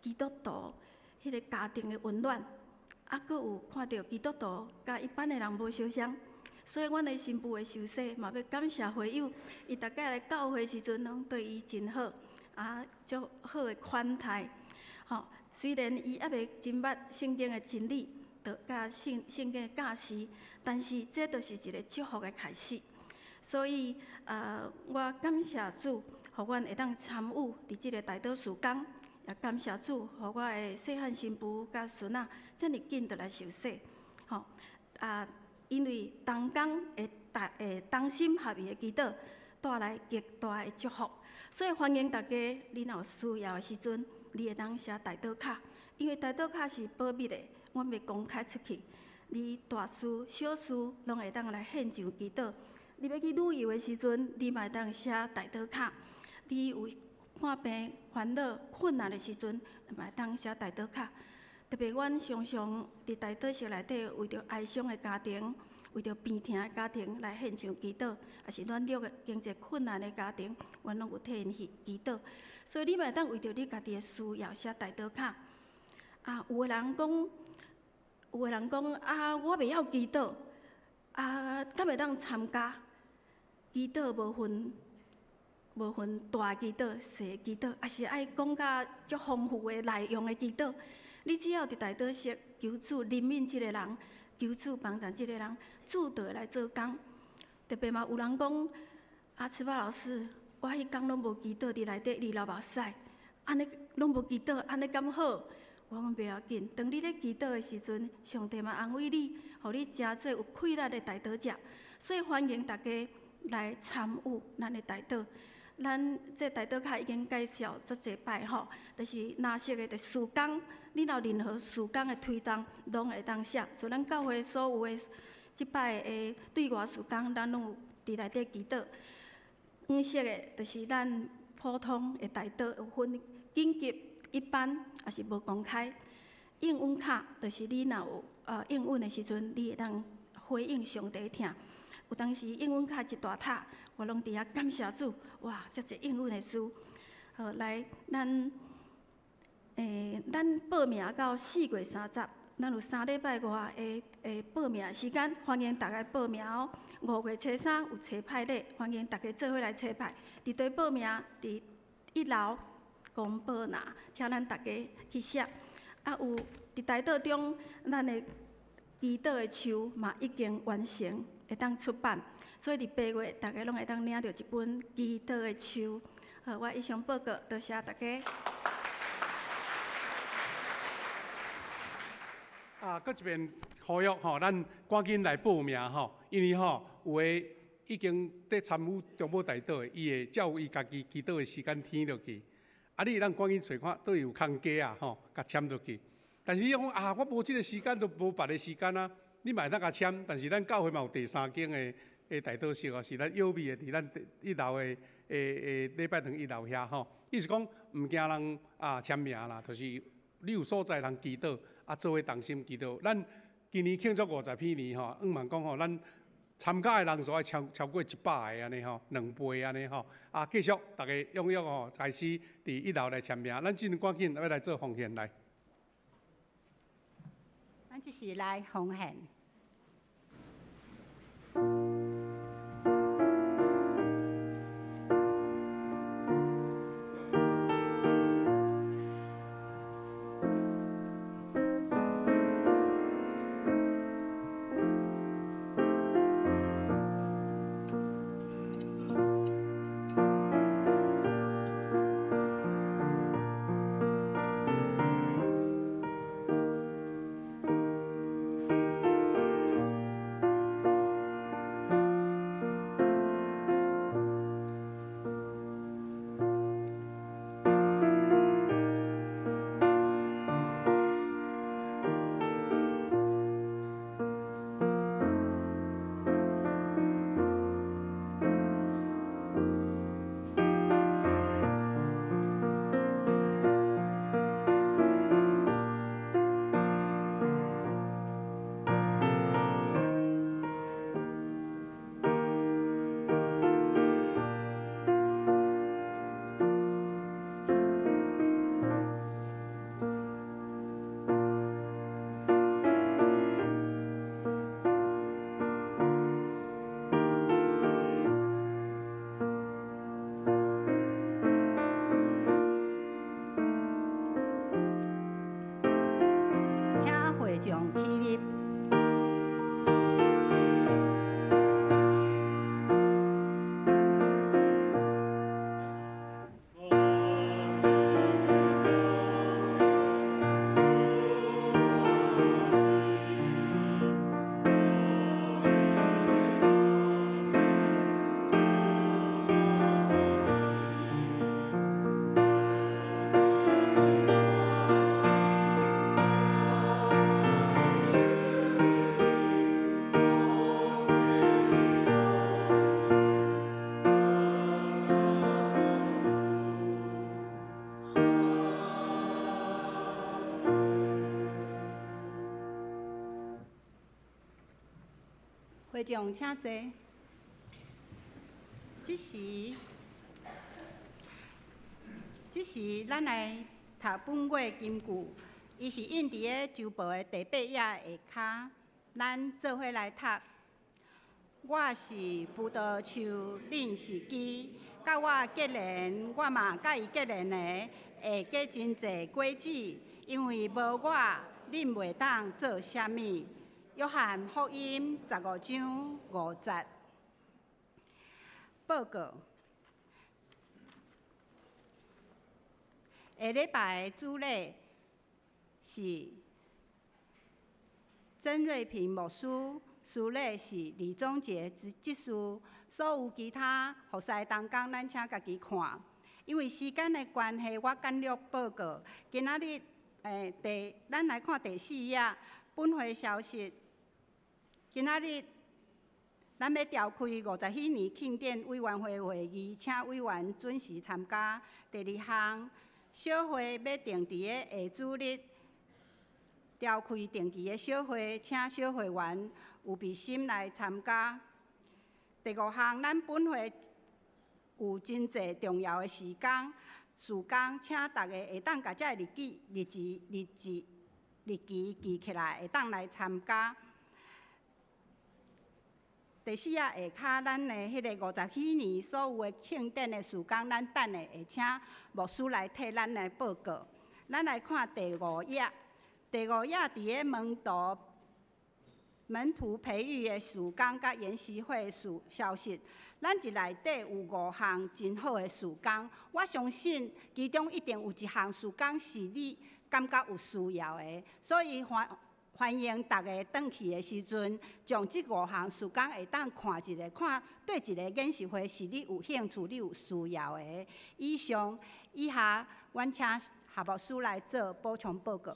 基督徒彼个家庭的温暖。阁有看著基督徒佮一般的人无相仝，所以阮的新妇的受洗嘛欲感谢会友，伊逐摆来教会时阵，拢对伊真好，足好的款待。吼，虽然伊犹未真捌圣经的真理，著佮圣圣经的教示，但是这就是一个祝福的开始。所以，我感谢主，予阮会当参与伫这个代祷事工。也感谢主，予我的细汉新妇佮孙仔遮尔紧就来受洗，吼！因为同工的大同心合意的祈祷，带来极大的祝福，所以欢迎大家，你若有需要的时阵，你会当写代祷卡，因为代祷卡是保密的，阮袂公开出去。你大事小事拢会当来献上祈祷。你欲去旅游的时阵，你嘛会当写代祷卡。你有看病、烦恼、困难的时阵，嘛会当写代祷卡。特别阮常常伫代祷室内底，为著哀伤的家庭、为著病痛的家庭来献上祈祷，抑是软弱的经济困难的家庭，阮拢有替𪜶去祈祷。所以你嘛会当为著你家己的需要写代祷卡。有的人讲啊，我袂晓祈祷，敢会当参加？祈祷无分大祈祷、细祈祷，抑是爱讲甲足丰富的内容的祈祷。你只要伫代祷室求主怜悯这个人，求主帮助这个人，主就会来做工。特别嘛，有人讲，啊，慈宝老师，我彼工攏無祈禱佇內底，一直流目屎，按呢攏無祈禱，按呢敢好？我講袂要緊，當你咧祈禱的時陣，上帝嘛安慰你，予你成做有氣力的代禱者。所以歡迎大家來參與咱的代禱。咱這代禱卡已經介紹足濟擺吼，就是藍色的，就是事工，你若有任何事工的推動，攏會當寫。所以咱教會所有的這擺的對外事工，咱攏有佇內底祈禱。黃色的，就是咱普通的代禱，有分緊急、一般，抑是無公開。應允卡，就是你若有應允的時陣，你會當回應上帝聽。有當時應允卡一大沓，我攏佇遐感謝主，哇，遮濟應允的事。好，來，咱咱報名到4月30，咱有3禮拜外的報名時間，歡迎大家報名哦。5月初3有齊派禮，歡迎大家做伙來齊派。佇佗報名，佇一樓公報拿，請咱大家去寫。啊，有佇代禱中，咱的祈禱的樹嘛已經完成，會當出版，所以佇8月，大家攏會當領著一本祈禱的樹。好，我以上報告，多謝大家。啊，閣一遍呼籲吼，咱趕緊來報名吼，因為吼有的已經佇參與中保代禱的，伊會照伊家己祈禱的時間填落去。啊，你會當趕緊揣看，佗位有空格啊吼，共簽落去。但是你講啊，我無這個時間，就無別个時間啊。你嘛會當共簽，但是咱教會嘛有第三間的代禱室哦，是咱幼美的，佇咱一樓的禮拜堂一樓遐吼。意思講，毋驚人啊簽名啦，就是你有所在通祈禱，啊做伙同心祈禱。咱今年慶祝50禧年吼，向望講吼，咱參加的人數愛超過100個按呢吼，2倍按呢吼。啊，繼續大家踴躍吼，開始佇一樓來簽名。咱這陣趕緊欲來做奉獻來。咱這是來奉獻。會眾請坐。這時咱來讀本月金句，伊是印佇咧周報的第8頁下跤，咱做伙來讀。我是葡萄樹，恁是枝，佮我結連，我嘛佮伊結連的，會結真濟果子，因為無我，恁袂當做啥物。約翰福音15章5節。保报告。下礼拜的主礼是曾瑞平牧师，司礼是李宗杰执事。所有其他服侍同工，咱请家己看。因为时间的关系，我简略报告。今仔日，咱来看第四页，本会消息。今仔日，咱欲召开50禧年庆典委员会会议，请委员准时参加。第二项，小会欲定伫咧下主日召开定期的小会，请小会员有备心来参加。第五项，咱本会有真济重要的时间、事工，请大家会当共这个日记、日期、日记、日期记起来，会当来参加。第四页下跤，咱的彼个50禧年所有的庆典的事工，咱等下会请牧师来替咱来报告。咱来看第五页，第五页伫咧门徒培育的事工佮研习会事消息，咱这内底有五项真好的事工，我相信其中一定有一项事工是你感觉有需要的，所以欢迎大家转去的时阵，将这五项事工会当看一下，看对一个研习会是你有兴趣、你有需要的。以上，以下，阮请夏牧师来做补充报告。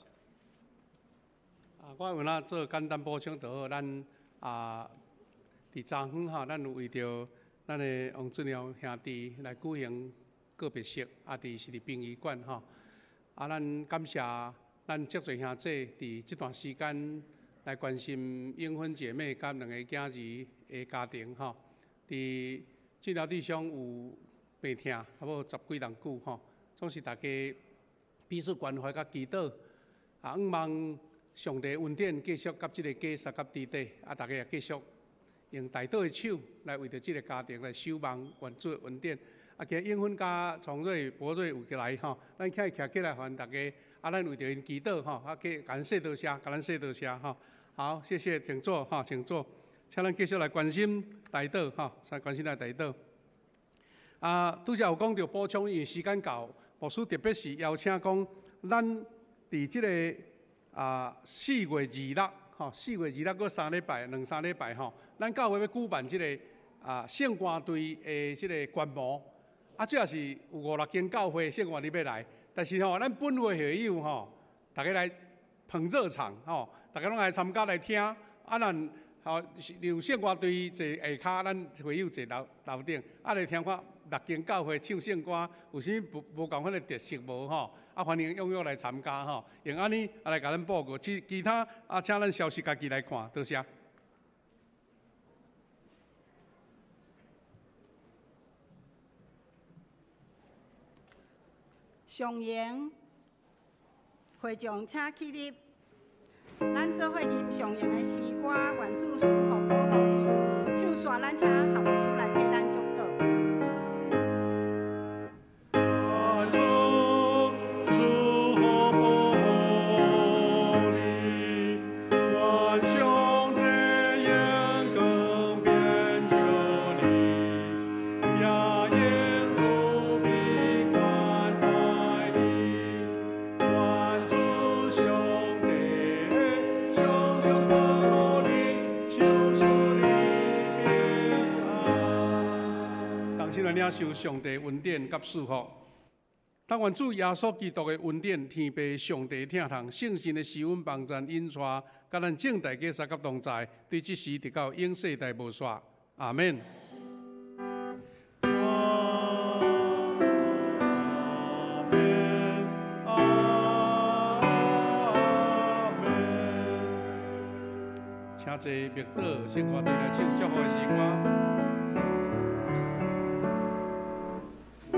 我有哪做简单补充就好。咱伫昨昏吼，咱有为著咱的王俊尧兄弟来举行告别式，伫是伫殡仪馆吼。咱感谢咱足济兄弟伫这段时间来关心英芬姐妹佮两个囝儿的家庭吼。伫俊尧弟兄有病痛，差不多十几冬久吼，总是大家彼此关怀佮祈祷，向望上帝恩典继续佮这个家相佮伫底，大家也继续用代祷的手来为著这个家庭来守望愿主的恩典。今日英芬佮聪睿、博睿有来吼，咱徛徛起来，欢迎大家。咱为著𪜶祈祷吼，去共咱说多谢，共咱说多谢吼。好，谢谢，请坐哈，请坐。请咱继续来关心代祷吼，来关心来代祷。拄才有讲著补充，因为时间到，牧师特别是邀请讲，咱伫这个4月26吼，4月26阁三礼拜，两三礼拜吼，咱教会欲举办这个圣歌队的这个观摩，主要是有五六间教会圣歌队欲来，但是吼，咱本会会友吼，大家来捧热场吼，大家拢来参加来听，咱吼让圣歌队坐下跤，咱会友坐楼顶，来听看六间教会唱圣歌有啥物无仝款的特色无吼？欢迎踊跃来参加吼，用按呢来共咱报告，其他请咱消息家己来看，多谢。上营会长请起立，咱做伙吟上营的诗歌，愿主赐福保护你。唱煞，咱请夏牧师来替咱祝祷。愿主赐福保护你，愿上帝荣光遍照你，也用慈悲关怀你。愿主上帝常常保护你，守守你平安。同齐来领受上帝恩典佮赐福。但愿主耶稣基督的恩典、天父上帝疼痛、圣神的施恩帮赞引带，佮咱众大家相佮同在，对这时直到永世代无煞。阿们。阿们，阿们。请坐默祷，圣歌队来唱祝福的诗歌。我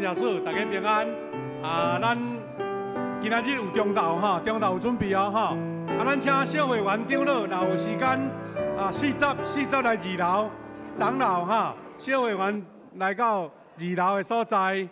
謝主，大家平安。啊，咱今仔日有中晝哈，中晝有準備哦哈。啊，咱請小會員長老，若有時間啊，四十來二樓長老哈，小會員來到二樓的所在。